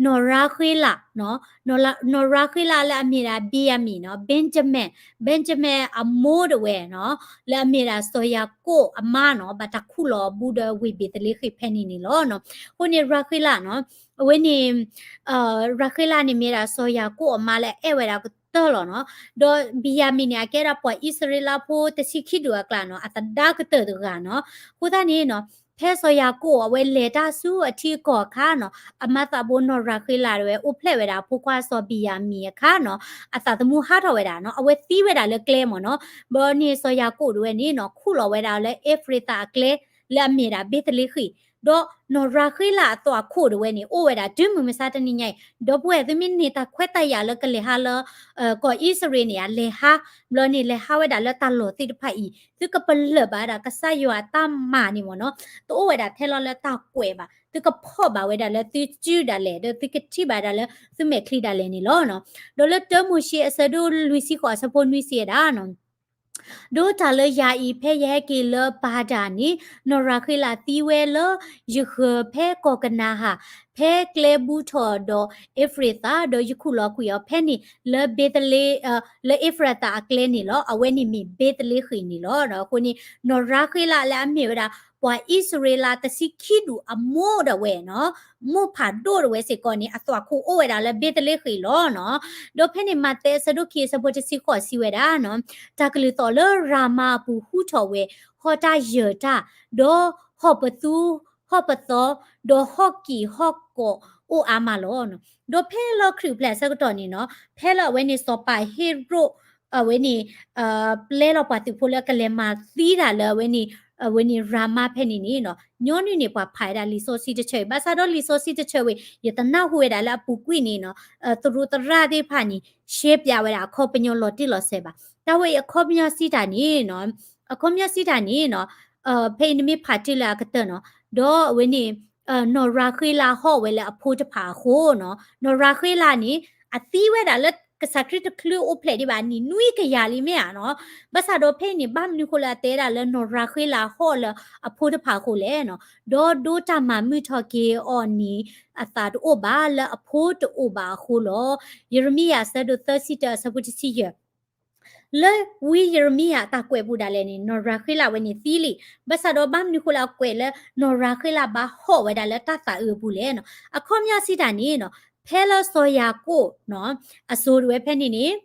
နီၢ်ရၤဃ့လး နီၢ်ရၤဃ့လးလၢအမ့ၢ်ဒၣ် Benjamin နီၤ Benjamin Benjamin အမိၢ်တဝဲနီၤ လၢအမ့ၢ်ဒၣ်စီၤယၤကိာ်အမါနီၤ ဘၣ်တၢ်ခူၣ်လီၤအဘူးဒီးဝ့ၢ်ဘ့းသလ့ဃ့ၣ်ဖဲန့ၣ်န့ၣ်လီၤနီၤ အဃိန့ၣ်ရၤဃ့လးနီၤ အဝဲန့ၣ် ရၤဃ့လးန့ၣ်မ့ၢ်ဒၣ်စီၤယၤကိာ်အမါလၢအအဲၣ်ဝဲဒၣ်ကတၢၢ်လီၤနီၤ ဒီးဘံၣ်ယၤမံၣ်န့ၣ် အကဲဒၣ်ပှၤအံၣ်စရ့လးဖိတဆံခံဒူၣ်အကျါနီၤ အသဒါကတၢၢ်တဂၤနီၤ အဃိသတးန့ၣ်နီၤ ဖဲစီၤယၤကိာ်အဝဲလဲၤတၢ်ဆူအထံအကီၢ်အခါနီၤ အမါသးဘိနီၢ်ရၤဃ့လးတဝဲ အိၣ်ဖျဲၣ်ဝဲဒၣ်အဖိခွါစီၤဘံၣ်ယၤမံၣ်အခါနီၤ အသးသမူဟးထီၣ်ဝဲဒၣ်နီၤ အဝဲသံဝဲဒၣ်လၢကျဲမ့ၢ်နီၤ ဘျီန့ၣ်စီၤယၤကိာ်တဝဲန့ၣ်နီၤ ခူၣ်လီၤဝဲဒၣ်လၢအ့ဖရ့းသးအကျဲ လၢအမ့ၢ်ဒၣ်ဘ့းသလ့ဃ့ၣ် ဒီးနီၢ်ရၤဃ့လးအသွၣ်ခိၣ်တဝဲန့ၣ် အိၣ်ဝဲဒၣ်တုၤမုၢ်မဆါတနံၤညါအံၤ ဒီပုၢ်ဝဲၢ်သုမ့ၢ်န့ၢ်တၢ်ခွဲးတၢ်ယာ်လၢကလဲၤဟးလၢ ကီၢ်အံၣ်စရ့လးန့ၣ် လဲၤဟး ဘျီန့ၣ်လဲၤဟးဝဲဒၣ်လၢတၢ်လီၢ်သ့ၣ်တဖၣ်အံၤ သုကပလၢၢ်ဘၣ်ဝဲဒၣ်ကစၢ်ယွၤအတၢ်မၤန့ၣ်မ့ၢ်နီၤ တအိၣ်ဝဲဒၣ်ထဲလီၤလၢတၢ်ကွဲးဘၣ် သုကဖီၣ်ဘၣ်ဝဲဒၣ်လၢသုစုဒၣ်လဲာ် ဒီးသုကထံၣ်ဘၣ်ဝဲဒၣ်လၢသုမဲာ်ချံဒၣ်လဲာ်န့ၣ်လီၤ. ဒီးလၢတၢမိၤၡ့အဆၢဒိၣ်လွံၢ်ဆံဃိးအဆၢဖိနွံစံးဝဲဒၣ် ဒီးတၢ်လၢယၤအံၤ ဖဲယဟဲက့ၤလၢပၤဒၣ်န့ၣ် နီၢ်ရၤဃ့လးသံဝဲလၢယဃၢၤဖဲကီၢ်ကနၤဧၣ်, ဖဲကျဲဘူးထီၣ်ဒီးအ့းဖရ့းသး, ဒီးယခူၣ်လီၤကွံာ်အီၤဖဲန့ၣ် လၢဘ့းသလ့, လၢအ့းဖရ့းသးအကျဲန့ၣ်လီၤ. အဝဲန့ၣ်မ့ၢ်ဘ့းသလ့ဃ့ၣ်န့ၣ်လီၤ. အဃိန့ၣ် နီၢ်ရၤဃ့လးလၢအမ့ၢ်ဝဲဒၣ် ပှၤအံၣ်စရ့လးတဆံခံဒူၣ်အမိၢ်ဒၣ်ဝဲနီၤ, မိၢ်ဖးဒိၣ်ဒၣ်ဝဲစ့ၢ်ကီးန့ၣ် အသွၣ်ခိၣ်အိၣ်ဝဲဒၣ်လၢဘ့းသလ့ဃ့ၣ်လီၤနီၤ. ဒီးဖဲန့ၣ် မးသဲအဆၢဒိၣ်ခံ အဆၢဖိတဆံဃိးစံးဝဲဒၣ်နီၤ, တၢ်ကလုၢ်သီၣ်လၢရၤမါအပူၤဟူထီၣ်ဝဲ, ဟီၣ်တၢ်ယၢၢ်တၢ်, ဒီးဟီၣ်ပသူ, ဟီၣ်ပသီ, ဒီးဟီၣ်ကံၣ်ဟီၣ်ကိးအိၣ်အါမးလီၤ. ဒီးဖဲလၢခရံာ်အိၣ်ဖျဲၣ်အဆၢကတီၢ်န့ၣ်နီၤ, ဖဲလၢအဝဲန့ၣ်စီၤပၤဟ့ရိၣ် အဝဲန့ၣ် ပျဲလီၤပှၤသုးဖိလၢကလဲၤမၤသံတၢ်လၢအဝဲန့ၣ်, အဝဲန့ၣ်ရၤမါဖဲန့ၣ်န့ၣ်နီၤ, ညီနုၢ်န့ၣ် ပှၤဖးဝဲဒၣ်လံာ်စီဆှံတဆၢအံၤ, ဘၣ်ဆၣ်ဒီးလံာ်စီဆှံတဆၢဝဲ ယတနၢ်ဟူဝဲဒၣ်လၢအပူၤကွံာ်န့ၣ်နီၤ, သရူးသရၣ်သ့ၣ်တဖၣ်န့ၣ် ရှဲပၠးဝဲဒၣ်အခီပညီလီၤတံၢ်လီၤဆဲးဘၣ်. တၢ်ဝဲအံၤအခီပညီစံးတၢ်န့ၣ်နီၤ, အခီပညီစံးတၢ်န့ၣ်နီၤ, ဖဲအံၤနမ့ၢ်ဖးတုၤလၢအကတၢၢ်နီၤ, ဒီးအဝဲန့ၣ် နီၢ်ရၤဃ့လးဟီၣ်ဝဲလၢအဖိတဖၣ်အဃိနီၤ, နီၢ်ရၤဃ့လးန့ၣ် အသံဝဲဒၣ်လၢကစၢ်ခရံာ်တချုးအိၣ်ဖျဲၣ်ဒံးဘၣ် နံၣ်နွံကယၤလံမ့ၢ်ဧါနီၤ. ဘၣ်ဆၣ်ဒီးဖဲအံၤန့ၣ် ဘၣ်မနုၤဃိလၢအတဲဒၣ်လၢနီၢ်ရၤဃ့လးဟီၣ်လၢအဖိတဖၣ်အဃိလဲၣ်နီၤ, ဒီးဒိတၢ်မၤမုာ်ထီၣ်က့ၤအီၤန့ၣ် အသးတအိၣ်ဘၣ်လၢအဖိတအိၣ်ဘၣ်အဃိလီၤ. ယရမံယၤအဆၢဒိၣ်သၢဆံတၢ အဆၢဖိတဆံယဲၢ် လၢဝံယရမံယၤအတၢ်ကွဲးပူၤဒၣ်လဲာ်န့ၣ် နီၢ်ရၤဃ့လးဝဲန့ၣ်သံလံ. ဘၣ်ဆၣ်ဒီးဘၣ်မနုၤဃိလၢအကွဲးလၢနီၢ်ရၤဃ့လးဘၣ်ဟီၣ်ဝဲဒၣ်လၢတၢ်သးအုးအပူၤလဲၣ်နီၤ. အခီပညီစံးတၢ်န့ၣ်နီၤ, ဖဲလၢစီၤယၤကိာ်နီၤ, အစိၤဒၣ်ဝဲဖဲန့ၣ်န့ၣ်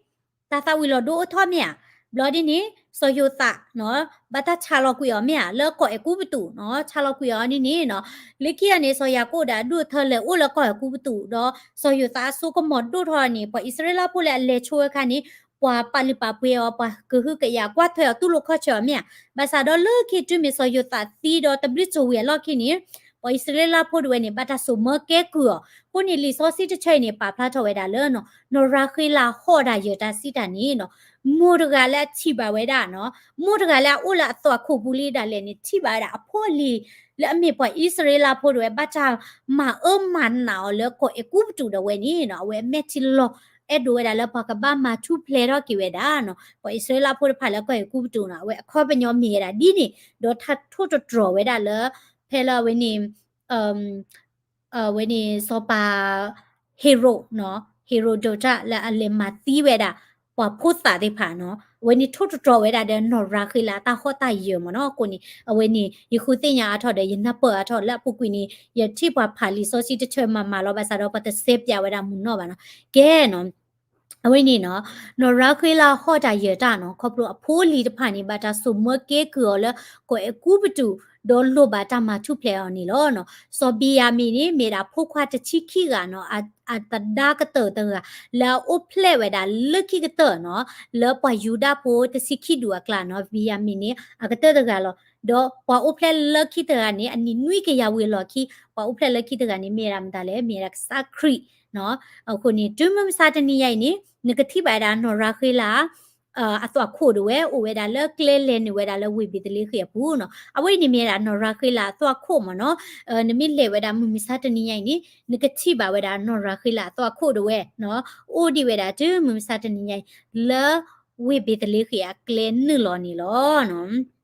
တၢ်သးဝံၣ်လီၤဒိအိၣ်ထီၣ်မ့ၢ်ဧါ, ဘျီဒ်န့ၣ် စီၤယိၤသးနီၤ, ဘၣ်တၢ်ဆါလီၤကွံာ်အီၤမ့ၢ်ဧါ, လၢကီၢ်အဲၤကူပတူးနီၤ, ဆါလီၤကွံာ်အီၤဒ်န့ၣ်နီၤ. လၢခံဂၤန့ၣ် စီၤယၤကိာ်ဒီးအဒူၣ်အထၢလဲၤအိၣ်လၢကီၢ်အဲၤကူပတူး, ဒီးစီၤယိၤသးအစိကမီၤဒိၣ်ထီၣ်န့ၣ် ပှၤအံၣ်စရ့လးဖိလၢအလဲၤဆိဝဲအခါန့ၣ် ပှၤပာ်လုၢ်ပာ်ပှ့ၤအီၤ, ပှၤကဟုကယာ်ကွၢ်ထွဲအီၤ တူၢ်လိာ်ခီၣ်ဆၢအီၤမ့ၢ်ဧါ. ဘၣ်ဆၣ်ဒီးလၢခံတုၤမ့ၢ်စီၤယိၤသးသံဒီးတဘျုးစိၤဝံၤအလီၢ်ခံန့ၣ် ပှၤအံၣ်စရ့လးဖိဒၣ်ဝဲန့ၣ် ဘၣ်တၢ်စိာ်မၢကဲကုၢ်အီၤ. အဃိန့ၣ် လံာ်စီဆှံတဆၢအံၤန့ၣ် ပာ်ဖျါထီၣ်ဝဲဒၣ်လၢ နီၢ်ရၤဃ့လးဟီၣ်တၢ်ယၢၢ်တၢ်စံးတၢ်န့ၣ်နီၤ, မိၢ်တဂၤလၢအထံၣ်ဘၣ်ဝဲဒၣ်နီၤ, မိၢ်တဂၤလၢအအိၣ်လၢအသွၣ်ခိၣ်ပူၤလံဒၣ်လဲာ်န့ၣ် ထံၣ်ဘၣ်ဝဲဒၣ်အဖိအလံၤ လၢအမ့ၢ်ပှၤအံၣ်စရ့လးဖိဒၣ်ဝဲ ဘၣ်တၢ်မၤအၢမၤနးအီၤလၢကီၢ်အဲၤကူပတူးဒၣ်ဝဲန့ၣ်နီၤ, အဝဲအမဲာ်ထံလီၤ အဲၣ်ဒိးဝဲဒၣ်လၢပှၤကဘၣ်မၤထူၣ်ဖျဲးထီၣ်က့ၤဝဲဒၣ်နီၤ, ပှၤအံၣ်စရ့လးဖိတဖၣ်လၢကီၢ်အဲၤကူပတူးနီၤ, အဝဲအခီပညီမ့ၢ်ဝဲဒၣ်ဒ်န့ၣ်, ဒီးတၢ်ထိၣ်သတြီၤဝဲဒၣ်လၢ ဖဲလၢအဝဲန့ၣ် အဝဲန့ၣ် စီၤပၤ ဟ့ရိၣ်နီၤ, ဟ့ရိၣ်ဒိၣ်တၢ်လၢအလဲၤမၤသံဝဲဒၣ် ပှၤဖိသၣ်သ့ၣ်တဖၣ်နီၤ, အဝဲန့ၣ်ထိၣ်သတြီၤဝဲဒၣ်ဒီးနီၢ်ရၤဃ့လးအတၢ်ဟီၣ်တၢ်ယၢၢ်မ့ၢ်နီၤ. အဃိန့ၣ် အဝဲန့ၣ် ယဃုသ့ၣ်ညါအါထီၣ်ဒီး ယနၢ်ပၢၢ်အါထီၣ်လၢအပူၤကွံာ်န့ၣ် ယထံၣ်ပှၤဖးလံာ်စီဆှံတဆၢမၤမၤလီၤ, ဘၣ်ဆၣ်ဒီးပှၤတစဲးပၠးဝဲဒၣ်မုၢ်နီၢ်ဘၣ်နီၤ. ကဲနီၤ အဝဲန့ၣ်နီၤ, နီၢ်ရၤဃ့လးဟီၣ်တၢ်ယၢၢ်တၢ်နီၤ, ခီဖျိအဖိအလံၤတဖၣ်န့ၣ် ဘၣ်တၢ်စိာ်မၢကဲကုၢ်အီၤလၢ ကီၢ်အဲၤကူပတူး, ဒီးလိၣ်ဘၣ်တၢ်မၤထူၣ်ဖျဲးအီၤန့ၣ်လီၤ. စီၤဘံၤယၤမံၣ်န့ၣ် မ့ၢ်ဒၣ်ဖိခွါတဆံခံဂၤနီၤ, အသဒါကတၢၢ်တဂၤ လၢအအိၣ်ဖျဲၣ်ဝဲဒၣ်လၢခံကတၢၢ်နီၤ, လၢပှၤယူဒၤဖိတဆံခံဒူၣ်အကျါနီၤ, ဘံၤယၤမံၣ်န့ၣ် အကတၢၢ်တဂၤလီၤ. ဒီးပှၤအိၣ်ဖျဲၣ်လၢခံတဂၤန့ၣ် အနံၣ်နွံကယၤဝံၤအလီၢ်ခံ, ပှၤအိၣ်ဖျဲၣ်လၢခံတဂၤန့ၣ် မ့ၢ်ဒၣ်မတၤလဲၣ်, မ့ၢ်ဒၣ်ကစၢ်ခရံာ်နီၤ. အဃိန့ၣ် တုၤမုၢ်မဆါတနံၤညါအံၤန့ၣ် နကထံၣ်ဘၣ်ဝဲဒၣ်နီၢ်ရၤဃ့လး အသွၣ်ခိၣ်ဒၣ်ဝဲ အိၣ်ဝဲဒၣ်လၢကျဲလဲၤနုာ်ဝဲဒၣ်လၢဝ့ၢ်ဘ့းသလ့ဃ့ၣ်အပူၤနီၤ. အဝဲအံၤန့ၣ်မ့ၢ်ဝဲဒၣ်နီၢ်ရၤဃ့လးအသွၣ်ခိၣ်မ့ၢ်နီၤ. နမ့ၢ်လဲၤဝဲဒၣ်မုၢ်မဆါတနံၤညါအံၤန့ၣ် နကထံၣ်ဘၣ်ဝဲဒၣ်နီၢ်ရၤဃ့လးအသွၣ်ခိၣ်ဒၣ်ဝဲနီၤ, အိၣ်ဒံးဝဲဒၣ်တုၤမုၢ်မဆါတနံၤညါအံၤ လၢဝ့ၢ်ဘ့းသလ့ဃ့ၣ်အကျဲနုာ်လီၤန့ၣ်လီၤ.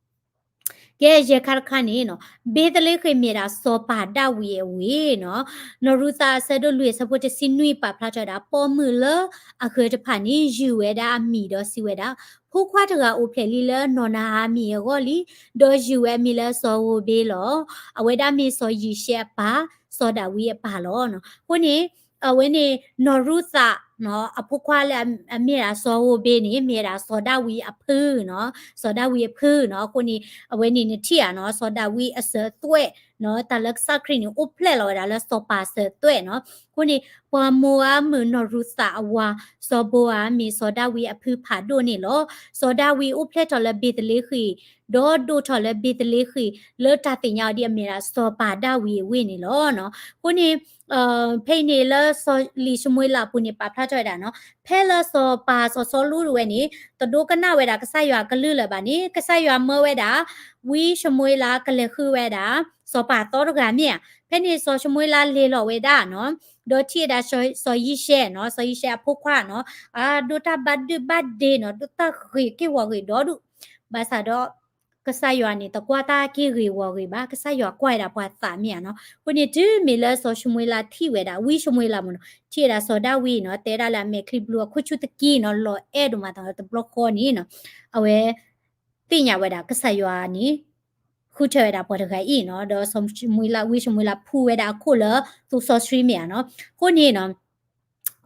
ကဲ ယဲၢ်ခါတခါန့ၣ်နီၤ, ဘ့းသလ့ဃ့ၣ်မ့ၢ်ဒၣ်စီၤပၤဒၤဝံးအဝ့ၢ်နီၤ. နီၢ်ရူၤသးအဆၢဒိၣ်လွံၢ်အဆၢဖိတဆံနွံပာ်ဖျါထီၣ်ဝဲဒၣ် ပိာ်မုၣ်လၢအဂၤတဖၣ်န့ၣ် ယုၢ်ဝဲဒၣ်အမံၤဒီးစံးဝဲဒၣ်, ဖိခွါတဂၤအိၣ်ဖျဲၣ်လံလၢနီၢ်နၤဧၤအမံၤအဂီၢ်လံ, ဒီးယုၢ်ဝဲအမံၤလၢစီၤရိၤဘ့လီၤ. အဝဲဒၣ်မ့ၢ်စီၤယံၤၡဲအပၢ်, စီၤဒၤဝံးအပၢ်လီၤ. အဃိန့ၣ် အဝဲန့ၣ် နီၢ်ရူၤသး အဖိခွါလၢအမ့ၢ်ဒၣ်စီၤရိၤဘ့န့ၣ် မ့ၢ်ဝဲဒၣ်စီၤဒၤဝံးအဖုနီၤ, စီၤဒၤဝံးအဖုနီၤ. အဃိန့ၣ် အဝဲန့ၣ်နထံၣ်ဧါနီၤ, စီၤဒၤဝံးအစၢၤသွဲၣ်, တၢ်လၢကစၢ်ခရံာ်န့ၣ် အိၣ်ဖျဲၣ်လီၤဝဲဒၣ်လၢစီၤပၤစၢၤသွဲၣ်နီၤ. အဃိန့ၣ် ပှၤမိၤအၤမုၣ်နီၢ်ရူၤသးအဝၤ စီၤဘိၤအၤမ့ၢ်စီၤဒၤဝံးအဖုဖးဒိၣ်န့ၣ်လီၤ. စီၤဒၤဝံးအိၣ်ဖျဲၣ်ထီၣ်လၢဘ့းသလ့ဃ့ၣ်, ဒီးဒိၣ်ထီၣ်လၢဘ့းသလ့ဃ့ၣ် လၢတၢ်သ့ၣ်ညါအီၤဒ်အမ့ၢ်ဒၣ်စီၤပၤဒၤဝံးအဝ့ၢ်န့ၣ်လီၤ. အဃိန့ၣ် ဖဲအံၤန့ၣ်လၢလံာ်ၡမူၤအ့လးအပူၤန့ၣ် ပာ်ဖျါထီၣ်ဝဲဒၣ်နီၤ, ဖဲလၢစီၤပၤစီၤစီလူးတဝဲန့ၣ် တဒိကနၣ်ဝဲဒၣ်ကစၢ်ယွၤအကလုၢ်လၢၤဘၣ်န့ၣ် ကစၢ်ယွၤမၢဝဲဒၣ် ဝံၡမူၤအ့လးကလဲၤဃုဝဲဒၣ် စီၤပၤအသီတဂၤမ့ၢ်ဧါ. ဖဲန့ၣ်စီၤၡမူၤအ့လးလဲၤလီၤဝဲဒၣ်နီၤ, ဒီးထံၣ်ဝဲဒၣ်စီၤယံၤၡဲနီၤ, စီၤယံၤၡဲအဖိခွါနီၤ, အဒိၣ်တၢ်ဘၣ်ဒုဘၣ်ဒ့နီၤ, ဒိၣ်တၢ်ဂ့ၤက့ၢ်ဂီၤဂ့ၤဒီဒူၣ် ဘၣ်ဆၣ်ဒီး ကစၢ်ယွၤန့ၣ် တကွၢ်တၢ်က့ၢ်ဂ့ၤဝီၤဂ့ၤဘၣ်, ကစၢ်ယွၤကွၢ်ဝဲဒၣ်ပှၤသးမ့ၢ်ဧါနီၤ. အဃိန့ၣ် တုၤမ့ၢ်လၢစီၤၡမူၤအ့လးထံၣ်ဝဲဒၣ် ဝံၡမူၤအ့လးမ့ၢ်နီၤ, ထံၣ်ဝဲဒၣ်စီၤဒၤဝံးနီၤ, တဲဒၣ်လၢအမဲာ်ချံဘျုးအခိၣ်ဆူၣ်တက့ၢ်နီၤ, လီၤအဲၣ်ဒိၣ်မးတဘျီဃီန့ၣ်နီၤ, အဝဲ သ့ၣ်ညါဝဲဒၣ်ကစၢ်ယွၤန့ၣ် ဃုထၢဝဲဒၣ်ပှၤတဂၤအံၤနီၤ, ဒီးစီၤၡမူၤအ့လး ဝံၡမူၤအ့လးဖှူဝဲဒၣ်အခိၣ်လၢသိစီဆှံမ့ၢ်ဧါနီၤ. အဃိန့ၣ်နီၤ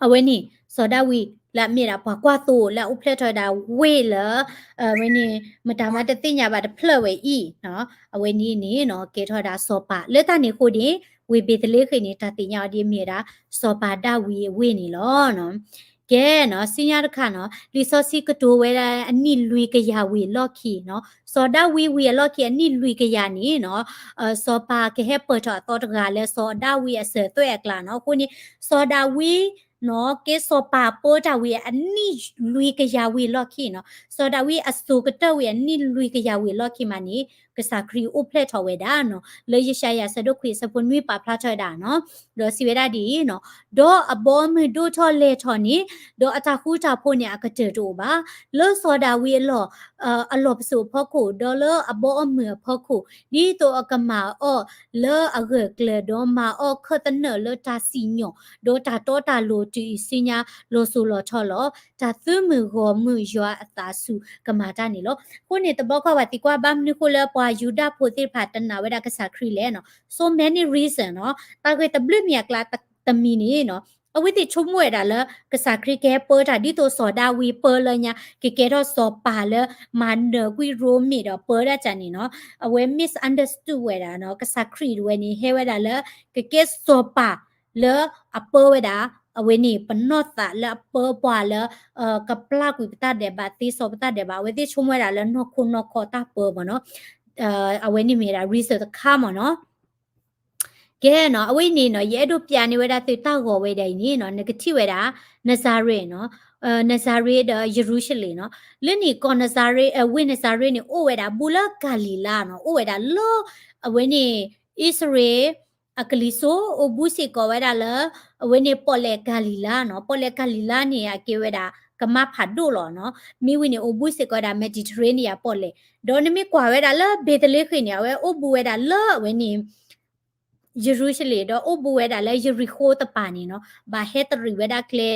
အဝဲန့ၣ် စီၤဒၤဝံးလၢအမ့ၢ်ဒၣ်ပှၤကွၢ်သိလၢအအိၣ်ဖျဲၣ်ထီၣ်ဝဲဒၣ်ဝ့ၢ်လၢ အဝဲန့ၣ် မတၤမးတသ့ၣ်ညါဘၣ်တဖျၢၣ်ဝဲအံၤနီၤ, အဝဲန့ၣ်န့ၣ်နီၤ ကဲထီၣ်ဒၣ်စီၤပၤ လၢတၢ်န့ၣ်အဃိန့ၣ် ဝ့ၢ်ဘ့းသလ့ဃ့ၣ်န့ၣ် တၢ်သ့ၣ်ညါအီၤဒ်အမ့ၢ်ဝဲဒၣ် စီၤပၤဒၤဝံးအဝ့ၢ်န့ၣ်လီၤ. ကဲနီၤ ဆူညါတခါနီၤ လံာ်စီဆှံကတိၤဝဲဒၣ်အနံၣ်လွံၢ်ကယၤဝံၤအလီၢ်ခံနီၤ, စီၤဒၤဝံးဝံၤအလီၢ်ခံအနံၣ်လွံၢ်ကယၤန့ၣ်နီၤ စီၤပၤကဟဲပၢၢ်ထီၣ်အသီတဂၤလၢစီၤဒၤဝံးအစၢၤသွဲၣ်အကျါနီၤ. အဃိန့ၣ် စီၤဒၤဝံးနီၤ ကဲစီၤပၤပၢတၢ်ဝံၤအနံၣ်လွံၢ်ကယၤဝံၤအလီၢ်ခံနီၤ, စီၤဒၤဝံးအစိၤကတၢၢ်ဝံၤအနံၣ်လွံၢ်ကယၤဝံၤအလီၢ်ခံမးန့ၣ် ကစၢ်ခရံာ်အိၣ်ဖျဲၣ်ထီၣ်ဝဲဒၣ်နီၤ, လၢယၡါယၤဆၢဒိၣ်ခွံအဆၢဖိနွံပာ်ဖျါထီၣ်ဝဲဒၣ်နီၤ, ဒီးစံးဝဲဒၣ်ဒ်အံၤနီၤ, ဒီးအဘီအမုၢ်ဒိၣ်ထီၣ်လဲၢ်ထီၣ်န့ၣ်, ဒီးအတၢ်ဃူတၢ်ဖိးန့ၣ်အကတၢၢ်တအိၣ်ဘၣ်, လၢစီၤဒၤဝံးအလီၢ် အလီၢ်ပစိာ်အဖီခိၣ်, ဒီးလၢအဘီအမုၢ်အဖီခိၣ်, ဒ်သိးအကမၤအီၣ်လၢအဂၢၢ်ကျၢၤ, ဒီးမၤအီၣ်ခၢၣ်သနၢၣ်လၢတၢ်စံၣ်ညီၣ်, ဒီးတၢ်တီတၢ်လိၤတုၤအံၤဆူညါလီၤစိၤလီၤထီလီၤ. တၢ်သုးမုၢ်ဂီၢ်မုၢ်ယွၤအသးဆူကမၤတၢ်န့ၣ်လီၤ. အဃိန့ၣ် တဘျီဃီပှၤသံကွၢ်ဘၣ်မနုၤဃိလၢပှၤယူဒၤဖိသ့ၣ်တဖၣ်တနာ်ဝဲဒၣ်ကစၢ်ခရံာ်လဲၣ်နီၤ, so many reason နီၤ, တၢ်ဂ့ၢ်တဘျုးမံၤအကျါတမံၤန့ၣ်နီၤ, အဝဲသ့ၣ်ဆိကမိၣ်ဝဲဒၣ်လၢ ကစၢ်ခရံာ်ကဟဲပၢတၢ်ဒ်သိးစီၤဒၤဝံးပၢလၢညါ ကကဲထီၣ်စီၤပၤလၢမၤနၢၤကွံာ်ရိမ့ၤဒီးပၢဒၣ်ကန့ၣ်နီၤ, အဝဲ misunderstood ဝဲဒၣ်နီၤ, ကစၢ်ခရံာ်တဝဲန့ၣ် ဟဲဝဲဒၣ်လၢ ကကဲစီၤပၤလၢအပၢဝဲဒၣ် အဝဲန့ၣ် ပနီၢ်သးလၢအပၢပှၤလၢ ကပျၢ်ကွံာ်ပတၢ်ဒဲးဘး သ့စီပတၢ်ဒဲးဘး, အဝဲသ့ၣ်ဆိကမိၣ်ဝဲဒၣ်လၢနီၢ်ခိနီၢ်ခီတၢ်ပၢမ့ၢ်နီၤ, အဝဲန့ၣ်မ့ၢ်ဝဲဒၣ် reason တခါမ့ၢ်နီၤ. ကဲနီၤ, အဝဲအံၤန့ၣ်နီၤ ယအဲၣ်ဒိးပျးန့ၢ်ဝဲဒၣ်သုတၢ်ဂီၤဝဲဒၣ်အံၤန့ၣ်နီၤ, နကထံၣ်ဝဲဒၣ် Nazareth နီၤ, Nazareth ဒီးယရူၤၡလ့ၣ်နီၤ, လၢန့ၣ်ကီၢ် Nazareth ဝ့ၢ် Nazareth န့ၣ် အိၣ်ဝဲဒၣ်ဘူးလၢကၤလံၤလါနီၤ, အိၣ်ဝဲဒၣ်လၢ အဝဲန့ၣ် အံၣ်စရ့လး အကလံၤစိး အိၣ်ဘူးစ့ၢ်ကီးဝဲဒၣ်လၢ အဝဲန့ၣ်ပီၣ်လဲၣ်ကၤလံၤလါနီၤ, ပီၣ်လဲၣ်ကၤလံၤလါန့ၣ် အကဲဝဲဒၣ်ကမါဖးဒိၣ်လီၤနီၤ, မ့ၢ်ဝံၤန့ၣ် အိၣ်ဘူးစ့ၢ်ကီးဝဲဒၣ် Mediterranean ပီၣ်လဲၣ်, ဒီးနမ့ၢ်ကွၢ်ဝဲဒၣ်လၢဘ့းသလ့ဃ့ၣ်န့ၣ် အဝဲအိၣ်ဘူးဝဲဒၣ်လၢအဝဲန့ၣ် ယရူၤၡလ့ၣ် ဒီးအိၣ်ဘူးဝဲဒၣ်လၢယရံၣ်ဃိတပၤန့ၣ်နီၤ, ဘၣ်ဟဲတရံးဝဲဒၣ်ကျဲ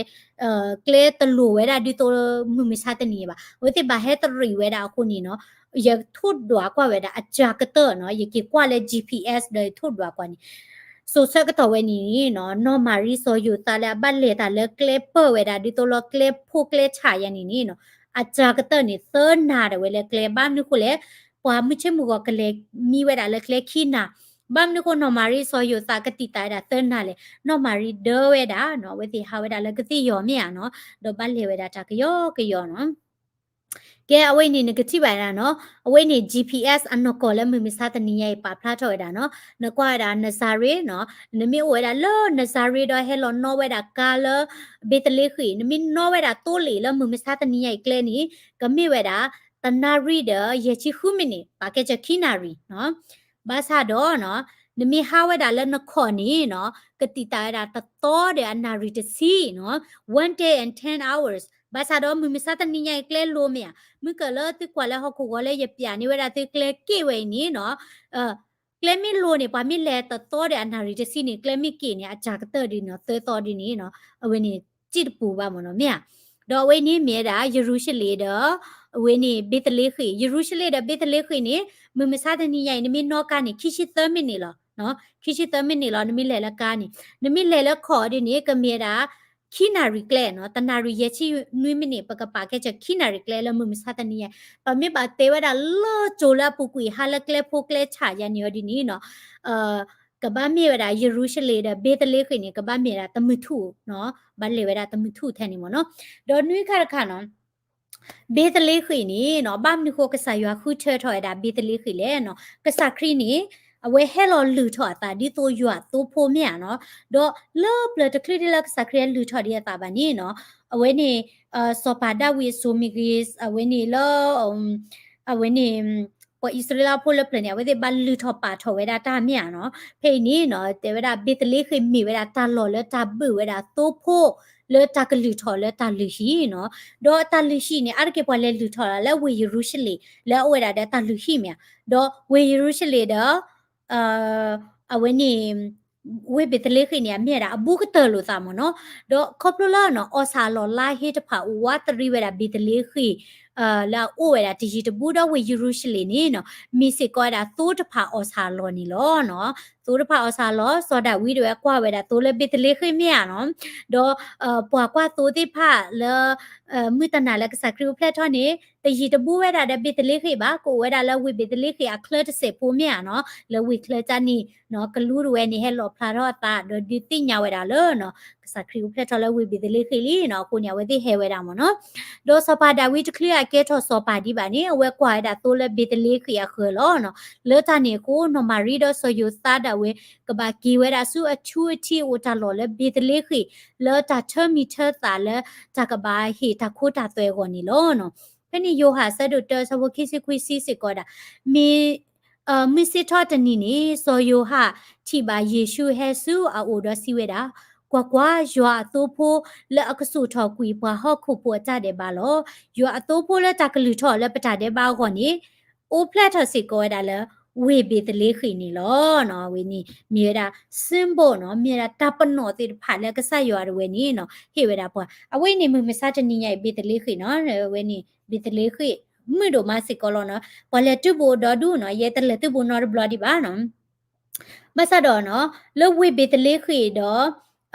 ကျဲတလိၤဝဲဒၣ်ဒ်သိးမုၢ်မဆါတနံၤအံၤဘၣ်, အဝဲသ့ၣ်ဘၣ်ဟဲတရံးဝဲဒၣ်အဃိန့ၣ်နီၤ, ယထိၣ်ဒွးကွၢ်ဝဲဒၣ်အစှၤကတၢၢ်နီၤ, ယက့ၤကွၢ်လၢ G P S ဒီးယထိၣ်ဒွးကွၢ်န့ၣ် စိၤဆၢကတီၢ်ဝဲန့ၣ်နီၤ, နီၢ်မၤရံစီၤယိၤသးလၢအဘၣ်လဲၤတၢ်လၢကျဲပၢၢ်ဝဲဒၣ်ဒ်သိးလၢကျဲဖိကျဲဆးယဲန့ၣ်န့ၣ်နီၤ, အစှၤကတၢၢ်န့ၣ် သၢနၤဒၣ်ဝဲလၢကျဲ, ဘၣ်မနုၤဃိလဲၣ်, ပှၤမုၢ်ဆ့ၣ်မုၢ်ဂီၤကလဲၤမံဝဲဒၣ်လၢကျဲခံနၤ, ဘၣ်မနုၤဃိနီၢ်မၤရံစီၤယိၤသးကတံာ်တာ်ဝဲဒၣ်သၢနၤလဲၣ်, နီၢ်မၤရံဒၢဝဲဒၣ်နီၤ, အဝဲသ့ၣ်ဟးဝဲဒၣ်လၢကသ့ၣ်ယီၤမ့ၢ်ဧါနီၤ, ဒီးဘၣ်လဲၤဝဲဒၣ်တၢ်ကယီကယီနီၤ. ကဲ အဝဲအံၤန့ၣ် နကထံၣ်ဘၣ်ဒၣ်နီၤ, အဝဲန့ၣ် G P S အနီၢ်ကီၢ်လၢမုၢ်မဆါတနံၤညါအံၤ ပာ်ဖျါထီၣ်ဝဲဒၣ်နီၤ, နကွၢ်ဝဲဒၣ် Nazareth နီၤ, နမ့ၢ်အိၣ်ဝဲဒၣ်လၢ Nazareth ဒီးဟဲလီၤနီၣ်ဝဲဒၣ်ကါလၢ ဘ့းသလ့ဃ့ၣ်, နမ့ၢ်နီၣ်ဝဲဒၣ်သိလ့ၣ်လၢမုၢ်မဆါတနံၤညါအံၤကျဲန့ၣ် ကမ့ၢ်ဝဲဒၣ် တနၣ်ရံၣ်ဒီးယဲၢ်ဆံဃုမံးနံး ပာ်ကဲစၢၤခံနၣ်ရံၣ်နီၤ, ဘၣ်ဆၣ်ဒီးနီၤ, နမ့ၢ်ဟးဝဲဒၣ်လၢနခီၣ်န့ၣ်နီၤ, ကတံာ်တာ်ဝဲဒၣ်တသီဒီးအနၣ်ရံၣ်တဆံနီၤ, one day and ten hours, ဘၣ်ဆၣ်ဒီးမုၢ်မဆါတနံၤညါအံၤကျဲလိၤမ့ၢ်ဧါ, မုၢ်ကၢၢ်လၢသုကွၢ်လၢဟီၣ်ခိၣ်ဂီၤလၢယပျးန့ၢ်ဝဲဒၣ်သုကျဲက့ၣ်ဝဲအံၤန့ၣ်နီၤ, ကျဲမ့ၢ်လိၤန့ၣ် ပှၤမ့ၢ်လဲၤတသီဒီးအနၣ်ရံၣ်တဆံန့ၣ် ကျဲမ့ၢ်က့ၣ်န့ၣ် အစှၤကတၢၢ်ဒ်နီၤ သၢသီဒ်န့ၣ်နီၤ, အဝဲန့ၣ် စ့ၣ်တပူၤဘၣ်မ့ၢ်နီၤ မ့ၢ်ဧါ. ဒီးအဝဲန့ၣ်မ့ၢ်ဝဲဒၣ် ယရူၤၡလ့ၣ်ဒီး အဝဲန့ၣ် ဘ့းသလ့ဃ့ၣ်, ယရူၤၡလ့ၣ်ဒီးဘ့းသလ့ဃ့ၣ်န့ၣ် မုၢ်မဆါတနံၤညါအံၤ နမ့ၢ်နီၣ်ကါန့ၣ် ခံဆံသၢမံးနံးလီၤ, ခံဆံသၢမံးနံးလီၤ နမ့ၢ်လဲၤလၢကါန့ၣ်, နမ့ၢ်လဲၤလၢခီၣ်ဒ်န့ၣ် ကမ့ၢ်ဝဲဒၣ် ခံနၣ်ရံၣ်ကျဲနီၤ, တနၣ်ရံၣ်ယဲၢ်ဆံနွံမံးနံး ပကပာ်ကဲစၢၤခံနၣ်ရံၣ်ကျဲလၢမုၢ်မဆါတနံၤညါ, ပမ့ၢ်ဘၣ်တဲဝဲဒၣ်လၢကၠိလၢအပူၤကွံာ် ဟးလၢကျဲဖိကျဲဆးယဲန့ၣ်အီၤဒ်န့ၣ်နီၤ, ကဘၣ်မ့ၢ်ဝဲဒၣ် ယရူၤၡလ့ၣ်ဒီးဘ့းသလ့ဃ့ၣ်န့ၣ် ကဘၣ်မ့ၢ်ဝဲဒၣ်တမုၢ်ထူၣ်နီၤ, ဘၣ်လဲၤဝဲဒၣ်တမုၢ်ထူၣ်ထဲန့ၣ်မ့ၢ်နီၤ. ဒီးနွံခါတခါနီၤ ဘ့းသလ့ဃ့ၣ်န့ၣ်နီၤ ဘၣ်မနုၤဃိကစၢ်ယွၤဃုထၢထီၣ်ဝဲဒၣ်ဘ့းသလ့ဃ့ၣ်လဲၣ်နီၤ, ကစၢ်ခရံာ်န့ၣ် အဝဲဟဲလီၤလုၢ်ထီၣ်အသးဒ်သိးယွၤအသိဖိမ့ၢ်ဧါနီၤ, ဒီးလၢပျၢၤတချုးဒ်လၢကစၢ်ခရံာ်ဟဲလုၢ်ထီၣ်ဒံးအသးဘၣ်န့ၣ်နီၤ, အဝဲန့ၣ် စီၤပၤဒၤဝံးအစိၤမ့ၢ်ဂ့ၤ, အဝဲန့ၣ်လၢ အဝဲန့ၣ် ပှၤအံၣ်စရ့လးဖိလၢပျၢၤန့ၣ် အဝဲသ့ၣ်ဘၣ်လုၢ်ထီၣ်ပာ်ထီၣ်ဝဲဒၣ်တၢ်မ့ၢ်ဧါနီၤ. ဖဲအံၤန့ၣ်နီၤ တဲဝဲဒၣ်ဘ့းသလ့ဃ့ၣ်မ့ၢ်ဝဲဒၣ်တၢ်လီၢ်လၢတၢ်ဘုၣ်ဝဲဒၣ်သိဖိ လၢတၢ်ကလုၢ်ထီၣ်လၢတၢ်လုၢ်ဟံၣ်နီၤ. ဒီးတၢ်လုၢ်ဟံၣ်န့ၣ် အါတက့ၢ်ပှၤလဲၤလုၢ်ထီၣ်လၢဝ့ၢ်ယရူၤၡလ့ၣ် လၢအအိၣ်ဝဲဒၣ်ဒီးတၢ်လုၢ်ဟံၣ်မ့ၢ်ဧါ. ဒီးဝ့ၢ်ယရူၤၡလ့ၣ်ဒီး အဝဲန့ၣ် ဝ့ၢ်ဘ့းသလ့ဃ့ၣ်န့ၣ် အမ့ၢ်ဝဲဒၣ်အဘူးကတၢၢ်လိာ်သးမ့ၢ်နီၤ. ဒီးခီဖျိလၢနီၤ အီၣ်ဆၣ်အလီၢ်လါဟ့တဖၣ်အိၣ်ဝးတရံးဝဲဒၣ်ဘ့းသလ့ဃ့ၣ် လၢအအိၣ်ဝဲဒၣ်တယံၤတဘူးဒီးဝ့ၢ်ယရူၤၡလ့ၣ်န့ၣ်နီၤ မ့ၢ်စ့ၢ်ကီးဝဲဒၣ်သိတဖၣ်အီၣ်ဆၣ်အလီၢ်န့ၣ်လီၤနီၤ. သိတဖၣ်အီၣ်ဆၣ်အလီၢ် စီၤဒၤဝံးတဝဲကွၢ်ဝဲဒၣ်သိလၢဘ့းသလ့ဃ့ၣ်မ့ၢ်ဧါနီၤ. ဒီး ပှၤကွၢ်သိသ့ၣ်တဖၣ်လၢ မုၢ်တနၤလၢကစၢ်ခရံာ်အိၣ်ဖျဲၣ်ထီၣ်န့ၣ် တယံၤတဘူးဝဲဒၣ်ဒီးဘ့းသလ့ဃ့ၣ်ဘၣ်, ကအိၣ်ဝဲဒၣ်လၢဝ့ၢ်ဘ့းသလ့ဃ့ၣ်အချၢတစဲးဖိမ့ၢ်ဧါနီၤ, လၢဝ့ၢ်ချၢကၢ်န့ၣ်နီၤ, ကလူးတဝဲန့ၣ် ဟဲလီၣ်ဖျါထီၣ်အသး ဒီးဒုးသ့ၣ်ညါဝဲဒၣ်လၢနီၤ, ကစၢ်ခရံာ်အိၣ်ဖျဲၣ်ထီၣ်လၢဝ့ၢ်ဘ့းသလ့ဃ့ၣ်လံနီၤ, အဃိန့ၣ် အဝဲသ့ၣ်ဟဲဝဲဒၣ်မ့ၢ်နီၤ. ဒီးစီၤပၤဒၤဝံးတချုးအကဲထီၣ်စီၤပၤဒံးဘၣ်န့ၣ် အဝဲကွၢ်ဝဲဒၣ်သိလၢဘ့းသလ့ဃ့ၣ်အဃၢၤလီၤနီၤ. လၢတၢ်န့ၣ်အဃိ နီၢ်မၤရံဒီးစီၤယိၤသးဒၣ်ဝဲ ကဘၣ်က့ၤဝဲဒၣ်ဆူအထူအထံးအိၣ်တၢ်လီၢ်လၢဘ့းသလ့ဃ့ၣ် လၢတၢ်ထၢမံၤထၢသးလၢတၢ်ကဘၣ်ဟ့ၣ်တၢ်ခိတၢ်သွဲအဂီၢ်န့ၣ်လီၤနီၤ. ဖဲန့ၣ်ယိၤဟၣ်အဆၢဒိၣ်တၢအဆၢဖိခံဆံခွံစံးစ့ၢ်ကီးဝဲဒၣ်, မ့ၢ် မုၢ်ဆ့ၣ်ထီၣ်တနံၤန့ၣ် စီၤယိၤဟၣ်ထံၣ်ဘၣ်ယ့ၣ်ၡူးဟဲဆူအအိၣ်ဒီးစံးဝဲဒၣ်, ကွၢ်ကွၢ်, ယွၤအသိဖိလၢအကစိာ်ထီၣ်ကွံာ်ပှၤဟီၣ်ခိၣ်ဖိအတၢ်ဒဲးဘးလီၤ. ယွၤအသိဖိလၢတၢ်ကလုၢ်ထီၣ်လၢပတၢ်ဒဲးဘးအဂီၢ်န့ၣ် အိၣ်ဖျဲၣ်ထီၣ်စ့ၢ်ကီးဝဲဒၣ်လၢ ဝ့ၢ်ဘ့းသလ့ဃ့ၣ်န့ၣ်လီၤ. အဝဲန့ၣ် မ့ၢ်ဝဲဒၣ် symbol နီၤ, မ့ၢ်ဝဲဒၣ်တၢ်ပနီၣ်သ့ၣ်တဖၣ်လၢကစၢ်ယွၤတဝဲန့ၣ်နီၤ, ဟ့ၣ်ဝဲဒၣ်ပှၤ. အဝဲအံၤန့ၣ် မုၢ်မဆါတနံၤညါအံၤ ဘ့းသလ့ဃ့ၣ်နီၤ, အဝဲန့ၣ် ဘ့းသလ့ဃ့ၣ် မုာ်ဒိၣ်မးစ့ၢ်ကီးလီၤနီၤ. ပှၤလဲၤတုၤဘူးဒီဒူၣ်နီၤ, ယဲတလဲၤတုၤဘူးနီတဘျီဒံးဘၣ်နီၤ. ဘၣ်ဆၣ်ဒီးနီၤ, လၢဝ့ၢ်ဘ့းသလ့ဃ့ၣ်ဒီး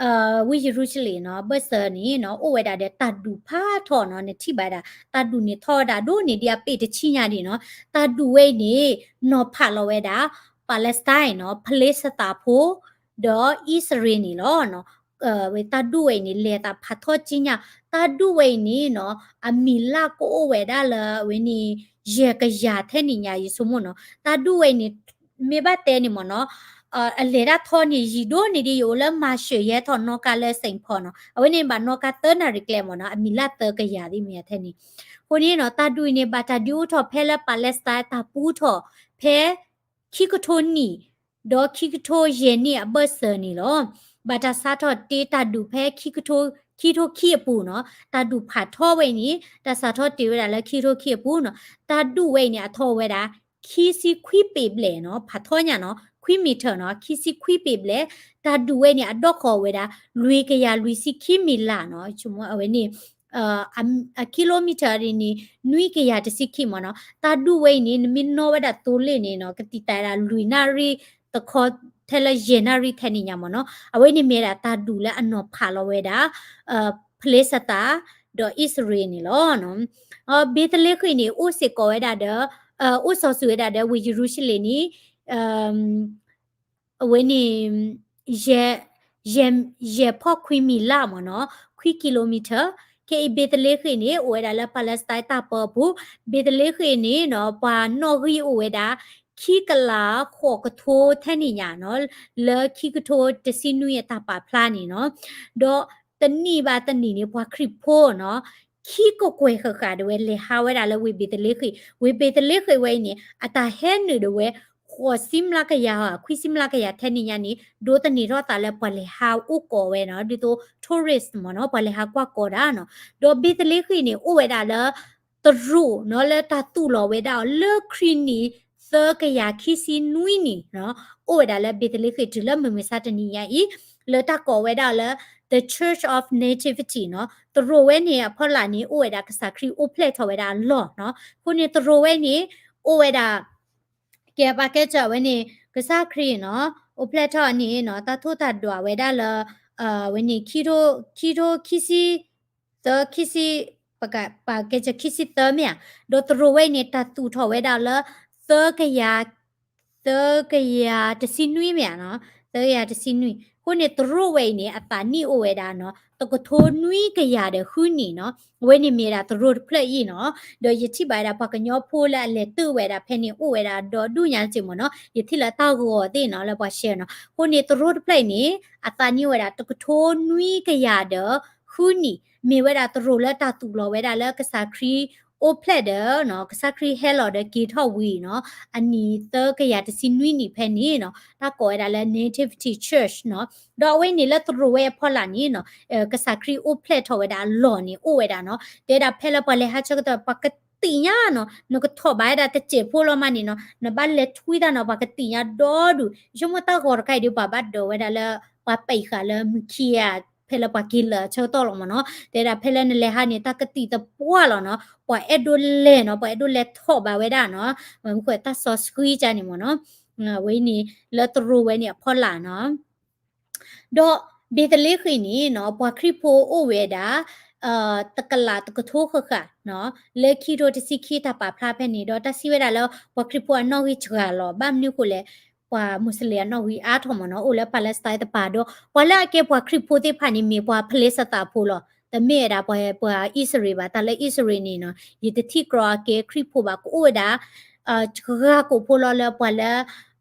ဝ့ၢ်ယရူၤၡလ့ၣ်နီၤ, ဘၢၣ်စၢၤန့ၣ်နီၤ, အိၣ်ဝဲဒၣ်ဒီးတၢ်ဒူၣ်ဖးထီနီၤ, နထံၣ်ဘၣ်ဒၣ် တၢ်ဒူၣ်န့ၣ်ထီၣ်ဝဲဒၣ်ဒိၣ်န့ၢ်ဒံးအပ့ၢ်တဆံညါဒံးနီၤ. တၢ်ဒူၣ်ဝဲအံၤန့ၣ် နီၤဖးလီၤဝဲဒၣ် Palestine နီၤ, ဖလ့စသးဖိ ဒီးအံၣ်စရ့လးန့ၣ်လီၤ. ဝဲတၢ်ဒူၣ်ဝဲအံၤန့ၣ် လဲၤအသးဖးထီၣ်က့ညါ, တၢ်ဒူၣ်ဝဲအံၤန့ၣ်နီၤ, အမံၤလၢ်ကအိၣ်ဝဲဒၣ်လၢအဝဲန့ၣ် ယဲၢ်ကယၤထဲန့ၣ်ညါ ယဆိကမိၣ်နီၤ. တၢ်ဒူၣ်ဝဲအံၤန့ၣ် မ့ၢ်ဘၣ်တဲန့ၣ်မ့ၢ်နီၤ, အလဲၤတၢ်ထီန့ၣ် ယံာ်ဒိၣ်န့ၢ်ဒံး ယအိၣ်လၢမၤၡၢၣ် ယဟဲထီၣ်နီၣ်ကါလၢ Saint Paul နီၤ, အဝဲန့ၣ်ဘၣ်နီၣ်ကါသၢနၣ်ရံၣ်ကျဲမ့ၢ်နီၤ, အမံၤလၢ်သၢကယၤသ့ၣ်မ့ၢ်ထဲန့ၣ်. အဃိန့ၣ်နီၤ, တၢ်ဒူၣ်အံၤန့ၣ် ဘၣ်တၢ်ဒုးအိၣ်ထီၣ်ဖဲလၢ Palestine တၢ်ပူထီၣ်ဖဲ ခံကထိနံၣ် ဒီးခံကထိယဲၢ်နံၣ်အဘၢၣ်စၢၤန့ၣ်လီၤ. ဘၣ်တၢ်စးထီၣ်တ့တၢ်ဒူၣ်ဖဲခံကထိ ခံကထိခံအပူၤနီၤ, တၢ်ဒူၣ်ဖးထီဝဲအံၤန့ၣ် တၢ်စးထီၣ်တ့ဝဲဒၣ်လၢခံကထိခံအပူၤနီၤ. တၢ်ဒူၣ်ဝဲအံၤန့ၣ် အထီဝဲဒၣ် ခံဆံခွံပ့ၤဘျဲၣ်နီၤ, ဖးထီညါနီၤ, ခွံမံၤထၢၣ်နီၤ, ခံဆံခွံပ့ၤဘျဲၣ်. တၢ်ဒူၣ်ဝဲအံၤန့ၣ် အဒီၣ်ဃီၤဝဲဒၣ် လွံၢ်ကယၤလွံၢ်ဆံခံမံၤလးနီၤ, ဆိကမိၣ်အဝဲန့ၣ် အ kilometer န့ၣ် နွံကယၤတဆံခံမ့ၢ်နီၤ. တၢ်ဒူၣ်ဝဲအံၤန့ၣ် နမ့ၢ်နီၣ်ဝဲဒၣ်သိလ့ၣ်န့ၣ်နီၤ, ကတံာ်တာ်ဝဲဒၣ်လွံၢ်နၣ်ရံၣ်တခီ ထဲလၢယဲၢ်နၣ်ရံၣ်ထဲန့ၣ်ညါမ့ၢ်နီၤ. အဝဲန့ၣ်မ့ၢ်ဝဲဒၣ်တၢ်ဒူၣ်လၢအနီၤဖးလီၤဝဲဒၣ် ဖလ့စတၤ ဒီးအံၣ်စရ့လးန့ၣ်လီၤ. ဘ့းသလ့ဃ့ၣ်န့ၣ် အိၣ်စ့ၢ်ကီးဝဲဒၣ်ဒီး အိၣ်စီၤစုၤဝဲဒၣ်ဒီးဝ့ၢ်ယရူၤၡလ့ၣ်န့ၣ် အဝဲန့ၣ် ယဲၢ် ယဲၢ်ဖီၣ်ခွံမံၤလးမ့ၢ်နီၤ, ခွံ kilometer. ခဲအံၤ ဘ့းသလ့ဃ့ၣ်န့ၣ် အိၣ်ဝဲဒၣ်လၢ Palestine တၢ်ပၢအပူၤ, ဘ့းသလ့ဃ့ၣ်န့ၣ်နီၤ ပှၤနီၣ်ဂံၢ်အိၣ်ဝဲဒၣ် ခံကလးဃိးကထိထဲန့ၣ်ညါနီၤ, လၢခံကထိတဆံနွံအတၢ်ပာ်ဖျါန့ၣ်နီၤ, ဒီးတနံၣ်ဘၣ်တနံၣ်န့ၣ် ပှၤခရံာ်ဖိနီၤ ခံကကွဲၢ်ဃၣ်ဃၣ်ဒၣ်ဝဲလဲၤဟးဝဲဒၣ်လၢဝ့ၢ်ဘ့းသလ့ဃ့ၣ်, ဝ့ၢ်ဘ့းသလ့ဃ့ၣ်ဝဲအံၤန့ၣ် အတၢ်ဟဲနုာ်ဒၣ်ဝဲ ဃိးဆံမျးကယၤ ခွံဆံမျးကယၤထဲန့ၣ်ညါန့ၣ် ဒိးသန့ၤထီၣ်သးလၢပှၤလဲၤဟးအိၣ်ကိးဝဲနီၤ, ဒ်သိး tourist မ့ၢ်နီၤ, ပှၤလဲၤဟးကွၢ်ကိးဒၣ်နီၤ. ဒီးဘ့းသလ့ဃ့ၣ်န့ၣ် အိၣ်ဝဲဒၣ်လၢ သရိာ်နီၤ, လၢတၢ်သူၣ်လီၤဝဲဒၣ်အီၤလၢခရံာ်နံၣ်သၢကယၤခံဆံနွံနံၣ်နီၤ, အိၣ်ဝဲဒၣ်လၢဘ့းသလ့ဃ့ၣ်တုၤလၢမုၢ်မဆါတနံၤညါအံၤ, လၢတၢ်ကိးဝဲဒၣ်လၢ The Church of Nativity နီၤ. သရိာ်ဝဲန့ၣ်အဖီလာ်န့ၣ် အိၣ်ဝဲဒၣ်ကစၢ်ခရံာ်အိၣ်ဖျဲၣ်ထီၣ်ဝဲဒၣ်အလီၢ်နီၤ. အဃိန့ၣ် သရိာ်ဝဲန့ၣ် အိၣ်ဝဲဒၣ် ကဲပာ်ကဲစၢၤဝဲန့ၣ် ကစၢ်ခရံာ်နီၤ အိၣ်ဖျဲၣ်ထီၣ်န့ၣ်နီၤ တၢ်ထိၣ်တၢ်ဒွးဝဲဒၣ်လၢ ဝဲန့ၣ် ခံထိ ခံထိခံဆံသၢ ခံဆံ ပကပာ်ကဲစၢၤခံဆံသၢမ့ၢ်ဧါ, ဒီးသရိာ်ဝဲအံၤန့ၣ် တၢ်သူၣ်ထီၣ်ဝဲဒၣ်လၢ သၢကယၤ သၢကယၤတဆံနွံမ့ၢ်ဧါနီၤ, သၢကယၤတဆံနွံ. အဃိန့ၣ် သရိာ်ဝဲအံၤန့ၣ် အသးနံၣ်အိၣ်ဝဲဒၣ်နီၤ တကထိနွံကယၤဒီးဃုနံၣ်နီၤ. အဝဲန့ၣ်မ့ၢ်ဝဲဒၣ်သရိာ်တဖျၢၣ်အံၤနီၤ. ဒီးယထံၣ်ဘၣ်ဝဲဒၣ်ပှၤကညီဖိလၢအလဲၤတုၤဝဲဒၣ်ဖဲန့ၣ် အိၣ်ဝဲဒၣ်ဒီဒူၣ်ညါစ့ၢ်မ့ၢ်နီၤ. ယထံၣ်လၢတၢ်ဂီၤသ့ၣ်နီၤ လၢပှၤရှဲနီၤ. အဃိန့ၣ် သရိာ်တဖျၢၣ်အံၤန့ၣ် အသးနံၣ်အိၣ်ဝဲဒၣ်တကထိနွံကယၤဒီးဃုနံၣ်, မ့ၢ်ဝဲဒၣ်သရိာ်လၢတၢ်သူၣ်လီၤဝဲဒၣ်လၢကစၢ်ခရံာ် အိၣ်ဖျဲၣ်ဒီးနီၤ ကစၢ်ခရံာ်ဟဲလီၤဒီးက့ၤထီၣ်ဝံၤနီၤ အနံၤသၢကယၤတဆံနွံနံၣ်ဖဲန့ၣ်နီၤ တၢ်ကိးဝဲဒၣ်လၢ Nativity Church နီၤ ဒီးအဝဲန့ၣ်လၢသရိာ်ဝဲအဖီလာ်န့ၣ်နီၤ ကစၢ်ခရံာ်အိၣ်ဖျဲၣ်ထီၣ်ဝဲဒၣ်အလီၢ်န့ၣ် အိၣ်ဝဲဒၣ်နီၤ တဲဝဲဒၣ်ဖဲလၢပှၤလဲၤဟးဆၢကတီၢ် ပှၤကသ့ၣ်ညါနီၤ နကထီၣ်ဘးဝဲဒၣ်တစဲးဖိလီၤမးန့ၣ်နီၤ နဘၣ်လဲၤထွံသးနီၤ ပှၤကသ့ၣ်ညါဒီဒူၣ် ဆိကမိၣ်တၢ်ဂီၤတခါအံၤဒီး ပှၤဘၣ်ဒိးဝဲဒၣ်လၢ ပှၤပာ်ဃာ်လၢမုၢ်ခံဂၤ ဖဲလၢပှၤက့ၤလၢာ်အဆၢကတီၢ်လီၤမ့ၢ်နီၤ တဲဝဲဒၣ်ဖဲလၢနလဲၤဟးန့ၣ် တၢ်ကသံၣ်သပှၢ်လီၤနီၤ ပှၤအဲၣ်ဒိးလဲၤနီၤ ပှၤအဲၣ်ဒိးလဲၤထီၣ်ဘးဝဲဒၣ်နီၤ မ့ၢ်တၢ်စီဆှံကန့ၣ်မ့ၢ်နီၤ ဝဲန့ၣ်လၢသရိာ်ဝဲန့ၣ်အဖီလာ်နီၤ ဒီးဘ့းသလ့ဃ့ၣ်န့ၣ်နီၤ ပှၤခရံာ်ဖိအိၣ်ဝဲဒၣ် တကလးတကထိဃၣ်ဃၣ်နီၤ လၢခံကထိတဆံခံတၢ်ပာ်ဖျါဖဲန့ၣ် ဒီးတၢ်စံးဝဲဒၣ်လၢ ပှၤခရံာ်ဖိအနီၣ်ဂံၢ်စှၤလီၤ ဘၣ်မနုၤအဃိလဲၣ် ပှၤမူးစလ့ၣ်အနီၣ်ဂံၢ်အါထီၣ်မ့ၢ်နီၤ အိၣ်လၢ Palestine တပၤဒီး ပှၤလၢအကဲပှၤခရံာ်ဖိသ့ၣ်တဖၣ်န့ၣ် မ့ၢ်ပှၤဖလ့စသးဖိလီၤ တမ့ၢ်ဝဲဒၣ်ပှၤ ပှၤအံၣ်စရ့လးဘၣ် တၢ်လၢအံၣ်စရ့လးန့ၣ်နီၤ ယတထံၣ်ကြီအကဲခရံာ်ဖိဘၣ် ကအိၣ်ဝဲဒၣ် စှၤကိာ်ဖိလီၤလၢပှၤလၢ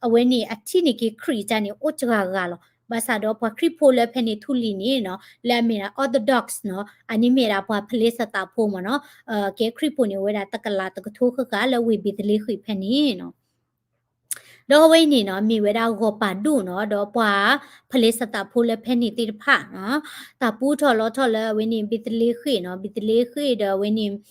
အဝဲန့ၣ်အထံၣ်န့ၢ်က့ၤခရံာ်ကန့ၣ် အိၣ်စှၤဂၤလီၤ ဘၣ်ဆၣ်ဒီးပှၤခရံာ်ဖိလၢဖဲန့ၣ်ထူလံၤန့ၣ်နီၤ လၢအမ့ၢ်ဒၣ် Orthodox နီၤ အန့ၣ်မ့ၢ်ဒၣ်ပှၤဖလ့စသးဖိမ့ၢ်နီၤ ကဲခရံာ်ဖိန့ၣ် အိၣ်ဝဲဒၣ်တကလးတကထိဃၣ်ဃၣ်လၢဝ့ၢ်ဘ့းသလ့ဃ့ၣ်ဖဲန့ၣ်နီၤ ဒီးအဝဲအံၤန့ၣ်နီၤ မ့ၢ်ဝဲဒၣ်ဂီၤပာ်ဒိၣ်နီၤ ဒီးပှၤဖလ့စသးဖိလၢဖဲန့ၣ်သ့ၣ်တဖၣ်နီၤ တၢ်ပူထီၣ်လီထီၣ်လၢအဝဲန့ၣ် ဘ့းသလ့ဃ့ၣ်နီၤ ဘ့းသလ့ဃ့ၣ်ဒီးအဝဲန့ၣ်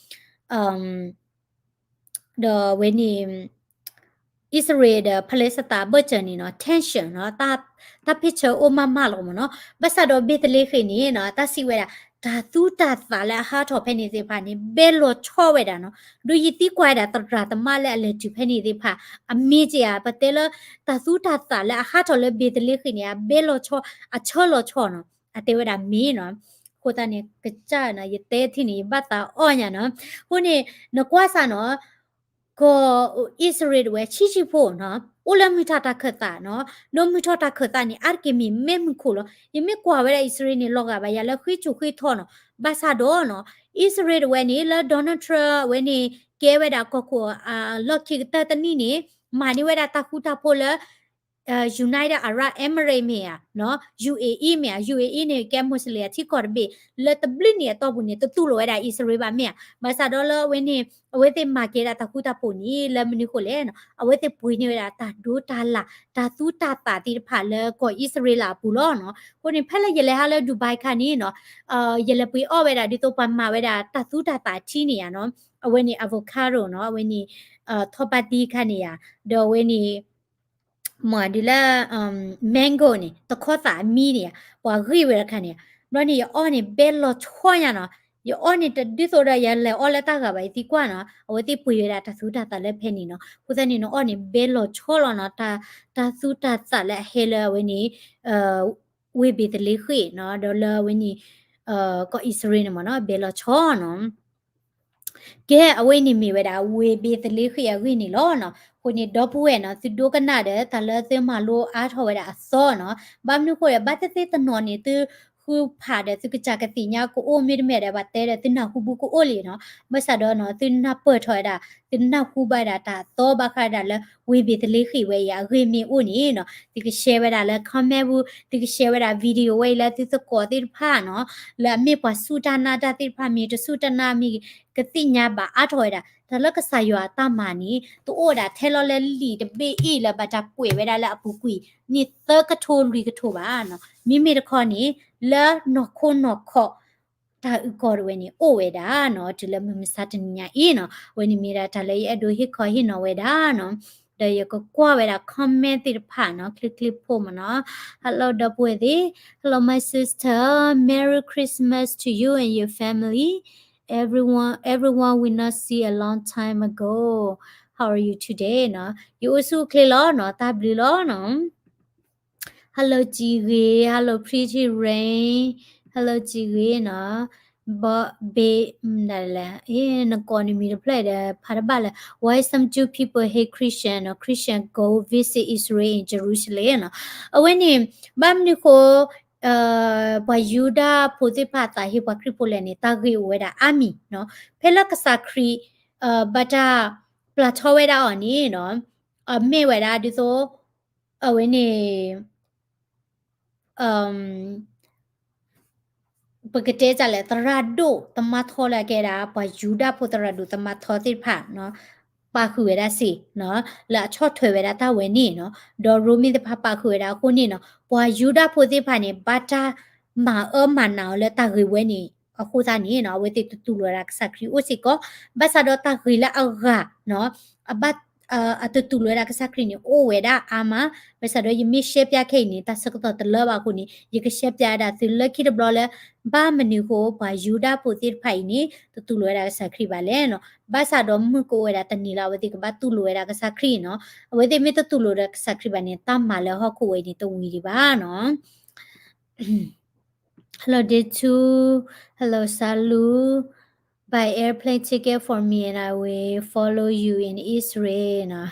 ဒီးအဝဲန့ၣ် အံၣ်စရ့လးဒီးဖလ့စသးဘၢၣ်စၢၤန့ၣ်နီၤ tension နီၤ တၢ်ဖ့ၣ်ဆၢအိၣ်မးမးလီၤမ့ၢ်နီၤ ဘၣ်ဆၣ်ဒီးဘ့းသလ့ဃ့ၣ်န့ၣ်နီၤ တၢ်စံးဝဲဒၣ် တၢ်သူတၢ်သးလၢအဟးထီၣ်ဖဲန့ၣ်သ့ၣ်တဖၣ်န့ၣ် ဘဲလီၤဆီဝဲဒၣ်နီၤ ဒီးယသံကွၢ်ဝဲဒၣ်သရၣ်သမါလၢအလဲၤတုၤဖဲန့ၣ်သ့ၣ်တဖၣ် အမ့ၢ်က့ၤဧါ ပတဲလၢ တၢ်သူတၢ်သးလၢအဟးထီၣ်လၢဘ့းသလ့ဃ့ၣ်န့ၣ် အဘဲလီၤဆီ အဆၢလီၤဆီနီၤ အတဲဝဲဒၣ်မ့ၢ်နီၤ အဃိသတးန့ၣ် ကစၢ်နီၤ ယတဲထံၣ်န့ၣ် ယဘၣ်သးအီၣ်ညါနီၤ အဃိန့ၣ် နကွၢ်စ့ၢ်နီၤ ကီၢ်အံၣ်စရ့လးတဝဲဆံးဆံးဖိနီၤ အိၣ်လၢမုၢ်ထီၣ်တၢ်ခၢၣ်သးနီၤ ဒီးမုၢ်ထီၣ်တၢ်ခၢၣ်သးန့ၣ် အါတက့ၢ်မ့ၢ်မဲးမုၢ်ခိၣ်လီၤ ယမ့ၢ်ကွၢ်ဝဲဒၣ်အံၣ်စရ့လးန့ၣ် လီၤဂာ်ဘၣ်ယၤလၢဃ့ၢ်စိဃ့ၢ်ထီနီၤ ဘၣ်ဆၣ်ဒီးနီၤ အံၣ်စရ့လးတဝဲန့ၣ် လၢ Donald Trump ဝဲန့ၣ် ကဲဝဲဒၣ်ကီၢ်ခိၣ် လီၢ်ခံကတၢၢ်တနံၣ်န့ၣ် မၤန့ၢ်ဝဲဒၣ်တၢ်ဃူတၢ်ဖိးလၢ United Arab Emirates မ့ၢ်ဧါ UAE မ့ၢ်ဧါ UAE န့ၣ် ကဲမူးစလ့ၣ်အထံကီၢ်တဘ့ၣ် လၢတဘျုးနံၣ်အတီၢ်ပူၤန့ၣ် တတူၢ်လိာ်ဝဲဒၣ်အံၣ်စရ့လးဘၣ်မ့ၢ်ဧါ ဘၣ်ဆၣ်ဒီးလၢအဝဲန့ၣ် အဝဲသ့ၣ်မၤကဲဒၣ်တၢ်ဃူတၢ်ဖိးန့ၣ် လၢမနုၤအဃိလဲၣ်နီၤ အဝဲသ့ၣ်ပှ့ၤန့ၢ်ဝဲဒၣ်တၢ်ဒိတၢ်လၣ် တၢ်သူတၢ်သးသ့ၣ်တဖၣ်လၢကီၢ်အံၣ်စရ့လးအပူၤလီၤနီၤ အဃိန့ၣ် ဖဲလၢယလဲၤဟးလၢ Dubai ခါန့ၣ်နီၤ ယလဲၤပှ့ၤအီၣ်ဝဲဒၣ်ဒ်သိးပှၤမၤဝဲဒၣ်တၢ်သူတၢ်သးထံန့ၣ်ဧါနီၤ အဝဲန့ၣ် avocado နီၤ အဝဲန့ၣ် ထီၣ်ပၢ်တံၢ်ခါန့ၣ်ဧါ ဒီးအဝဲန့ၣ် မ့ၢ်ဒ်လၢ mango န့ၣ် တခီသးအမံန့ၣ်ဧါ ပှၤဂ့ၢ်ဝဲတခါန့ၣ်ဧါ ဘျီန့ၣ် ယအီၣ်န့ၣ် ဘဲလီၤဆီညါနီၤ ယအီၣ်န့ၣ် တဒ်သိးဒီးယလဲၤအီၣ်လၢတၢ်ဂၤဘၣ် ယသံကွၢ်နီၤ အဝဲသ့ၣ်ပှ့ၤဝဲဒၣ်တၢ်သူတၢ်သးလၢဖဲန့ၣ်နီၤ အဃိသတးန့ၣ် နအီၣ်န့ၣ် ဘဲလီၤဆီလီၤနီၤ တၢ်သူတၢ်သးလၢအဟဲလၢအဝဲန့ၣ် ဝ့ၢ်ဘ့းသလ့ဃ့ၣ်နီၤ ဒီးလၢအဝဲန့ၣ် ကီၢ်အံၣ်စရ့လးန့ၣ်မ့ၢ်နီၤ ဘဲလီၤဆီနီၤ ကဲ အဝဲန့ၣ်မ့ၢ်ဝဲဒၣ် ဝ့ၢ်ဘ့းသလ့ဃ့ၣ်အဂ့ၢ်န့ၣ်လီၤနီၤ. အဃိန့ၣ် ဒီပုၢ်ဝဲၢ်နီၤ သုဒိကနၣ်ဒီး တၢ်လၢသုမၤလိအါထီၣ်ဝဲဒၣ်အသီနီၤ. ဘၣ်မနုၤအဃိဒီး ဘၣ်သ့ၣ်သ့ၣ်တနီၤန့ၣ် သုဃုဖးဒီး သုကစၢ်ကသ့ၣ်ညါကအိၣ် မ့တမ့ၢ်ဒီး ဘၣ်တဲဒီးသုနၢ်ဟူဘၣ်ကအိၣ်လံနီၤ. ဘၣ်ဆၣ်ဒီးနီၤ သုနၢ်ပၢၢ်ထီၣ်ဝဲဒၣ် သုနၢ်ဟူဘၣ်ဝဲဒၣ်တၢ်သီဘၣ်ဃးဒၣ်လၢ ဝ့ၢ်ဘ့းသလ့ဃ့ၣ်ဝဲအံၤ အဂ့ၢ်မ့ၢ်အိၣ်န့ၣ်နီၤ သုက share ဝဲဒၣ်လၢ comment ပူၤ သုက share ဝဲဒၣ် video ဝဲအံၤလၢသုသကိးသ့ၣ်တဖၣ်နီၤ. လၢအမ့ၢ်ပှၤစူၢ်တၢ်နာ်တၢ်သ့ၣ်တဖၣ် မ့ၢ်တစူၢ်တၢ်နာ်မ့ၢ် ကသ့ၣ်ညါဘၣ်အါထီၣ်ဝဲဒၣ် တၢ်လၢကစၢ်ယွၤအတၢ်မၤန့ၣ် တအိၣ်ဝဲဒၣ်ထဲလီၤလၢလံာ်တဘ့ၣ်အ့ၣ်လၢဘၣ်တၢ်ကွဲးဝဲဒၣ်လၢအပူၤကွံာ် နံၣ်သၢကထိလွံၢ်ကထိဘၣ်နီၤ. မ့မ့ၢ်တခီန့ၣ် လၢနီၢ်ခိနီၢ်ခီၣ် တၢ်အုၣ်ကီၤတဝဲန့ၣ် အိၣ်ဝဲဒၣ်နီၤ တုၤလၢမုၢ်မဆါတနံၤညါအံၤနီၤ. အဝဲန့ၣ်မ့ၢ်ဒၣ်တၢ်လၢယအဲၣ်ဒိးဟ့ၣ်ခီဟ့ၣ်နီၤဝဲဒၣ်နီၤ. ဒီးယကကွၢ်ဝဲဒၣ် comment သ့ၣ်တဖၣ်နီၤ ချ့ချ့ဖိမ့ၢ်နီၤ. Hello ဒီပုၢ်ဝဲၢ်သ့ၣ် Hello my sister, Merry Christmas to you and your family. Everyone, everyone we not see a long time ago. How are you today နီၤ. ယအိၣ်ဆူၣ်အိၣ်ချ့လီၤနီၤ တၢ်ဘျုးလီၤနီၤ. Hello စံဂ့ၤ Hello Pretty Rain, Hello စံဂ့ၤနီၤ. ဘီဘ့ ဒ်လဲၣ် နကိးန့ၣ်မံၤတဖျၢၣ်ဒီး ဖးတဘၣ်လၢ Why some Jew people hate Christian နီၤ Christian go visit Israel in Jerusalem နီၤ. အဝဲန့ၣ် ဘၣ်မနုၤဃိ ပှၤယူဒၤဖိသ့ၣ်တဖၣ်သးဟ့ ပှၤခရံာ်ဖိလဲၣ်န့ၣ် တၢ်ဂ့ၢ်အိၣ်ဝဲဒၣ်အါမံၤနီၤ. ဖဲလၢကစၢ်ခရံာ် ဘၣ်တၢ်ပျၢ်ထီဝဲဒၣ်အီၤန့ၣ်နီၤ အမ့ၢ်ဝဲဒၣ်ဒ်သိး အဝဲန့ၣ် ပကတဲတၢ်လဲၣ် သရၣ်ဒိၣ်သမါထီလၢအကဲဒၣ် ပှၤယူဒၤဖိသရၣ်ဒိၣ်သမါထီသ့ၣ်တဖၣ်နီၤ ပာ်ဃုာ်ဝဲဒၣ်စ့ၢ်နီၤ လၢအဆီၣ်ထွဲဝဲဒၣ်တၢ်ဝဲန့ၣ်နီၤ ဒီးရိမ့ၤတဖၣ်ပာ်ဃုာ်ဝဲဒၣ်အဃိန့ၣ်နီၤ ပှၤယူဒၤဖိသ့ၣ်တဖၣ်န့ၣ် ဘၣ်တၢ်မၤအၢမၤနးအီၤလၢတၢ်ဂ့ၤဝဲန့ၣ် အဃိသတးန့ၣ်နီၤ အဝဲသ့ၣ်တတူၢ်လိာ်ဝဲဒၣ်ကစၢ်ခရံာ်အိၣ်စ့ၢ်ကီး ဘၣ်ဆၣ်ဒီးတၢ်ဂ့ၤလၢအဂၤနီၤ အဘၣ် အတတူၢ်လိာ်ဝဲဒၣ်ကစၢ်ခရံာ်န့ၣ် အိၣ်ဝဲဒၣ်အါမး, ဘၣ်ဆၣ်ဒီးယမ့ၢ်ရှဲပၠးခဲအံၤန့ၣ် တၢ်ဆၢကတီၢ်တလၢဘၣ်အဃိန့ၣ် ယကရှဲပၠးဝဲဒၣ်သုလၢခံတဘျီလၢ ဘၣ်မနုၤအဃိ ပှၤယူဒၤဖိသ့ၣ်တဖၣ်အံၤန့ၣ် တတူၢ်လိာ်ဝဲဒၣ်ကစၢ်ခရံာ်ဘၣ်လဲၣ်နီၤ, ဘၣ်ဆၣ်ဒီးမုၢ်ကအိၣ်ဝဲဒၣ်တနံၤလၢအဝဲသ့ၣ်ကဘၣ်တူၢ်လိာ်ဝဲဒၣ်ကစၢ်ခရံာ်နီၤ, အဝဲသ့ၣ်မ့ၢ်တတူၢ်လိာ်ဒီးကစၢ်ခရံာ်ဘၣ်န့ၣ် တၢ်မၤလၢဟီၣ်ခိၣ်ဝဲအံၤန့ၣ် တဝံၤဒံးဘၣ်နီၤ. Hello, day two. Hello, Salu. Buy airplane ticket for me and I will follow you in Israel နော်.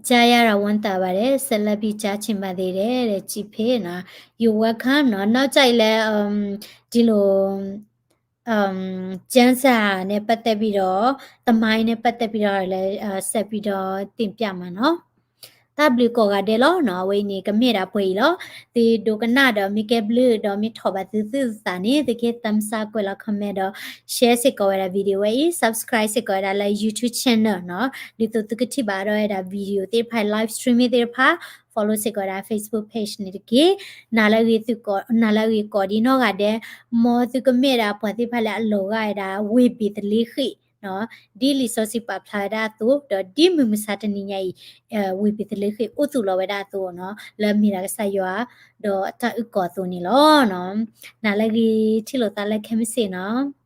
ကြားရတာဝမ်းသာပါတယ်. ဆက်လက်ပြီးကြားချင်ပါသေးတယ်တဲ့ ကြည့်ဖေးနော်. You're welcome နော်. နောက်ကြိုက်လဲ ဒီလို ကျမ်းစာနဲ့ပတ်သက်ပြီးတော့ သမိုင်းနဲ့ပတ်သက်ပြီးတော့လည်း ဆက်ပြီးတော့တင်ပြမှာနော်. တၢ်ဘျုးကိးဂၤဒဲးလီၤနီၤ, အဝဲအံၤန့ၣ် ကမ့ၢ်ဒၣ်ပှဲၤအံၤလီၤ. သုဒိကနၣ်ဒီးမ့ၢ်ကဲဘျုးဒီးမ့ၢ်ထီၣ်ဘၣ်သုသုသးန့ၣ် သုကဟ့ၣ် thumbs up ကွဲးလီၤ comment ဒီး share စ့ၢ်ကီးဝဲဒၣ် video ဝဲအံၤ, subscribe စ့ၢ်ကီးဝဲဒၣ်လၢ YouTube channel နီၤ, ဒ်သိးသုကထံၣ်ဘၣ်ဒီးဝဲဒၣ် video သ့ၣ်တဖၣ် live streaming သ့ၣ်တဖၣ်, follow စ့ၢ်ကီးဝဲဒၣ် Facebook page န့ၣ်တက့ၢ်. နၤလၢအဂ့ၤကိး, နၤလၢအဂ့ၤကိးဒ်နီၢ်ဂၤဒဲး, မ်သုကမ့ၢ်ဒၣ်ပှၤသ့ၣ်တဖၣ်လၢအလီၤဂာ်ဝဲဒၣ် ဝ့ၢ်ဘ့းသလ့ဃ့ၣ် ဒ်လံာ်စီဆှံပာ်ဖျါဝဲဒၣ်အသိး, ဒီးဒ်မုၢ်မဆါတနံၤညါအံၤ ဝ့ၢ်ဘ့းသလ့ဃ့ၣ်အိၣ်သူၣ်လီၤဝဲဒၣ်အသိးနီၤ, လၢအမ့ၢ်ဒၣ်ကစၢ်ယွၤ ဒီးအတၢ်အုၣ်ကီၤအသိးန့ၣ်လီၤ. နၤလၢအဂ့ၤ ထံၣ်လိာ်သးလၢခဲမုၢ်ဆ့ၣ်နီၤ.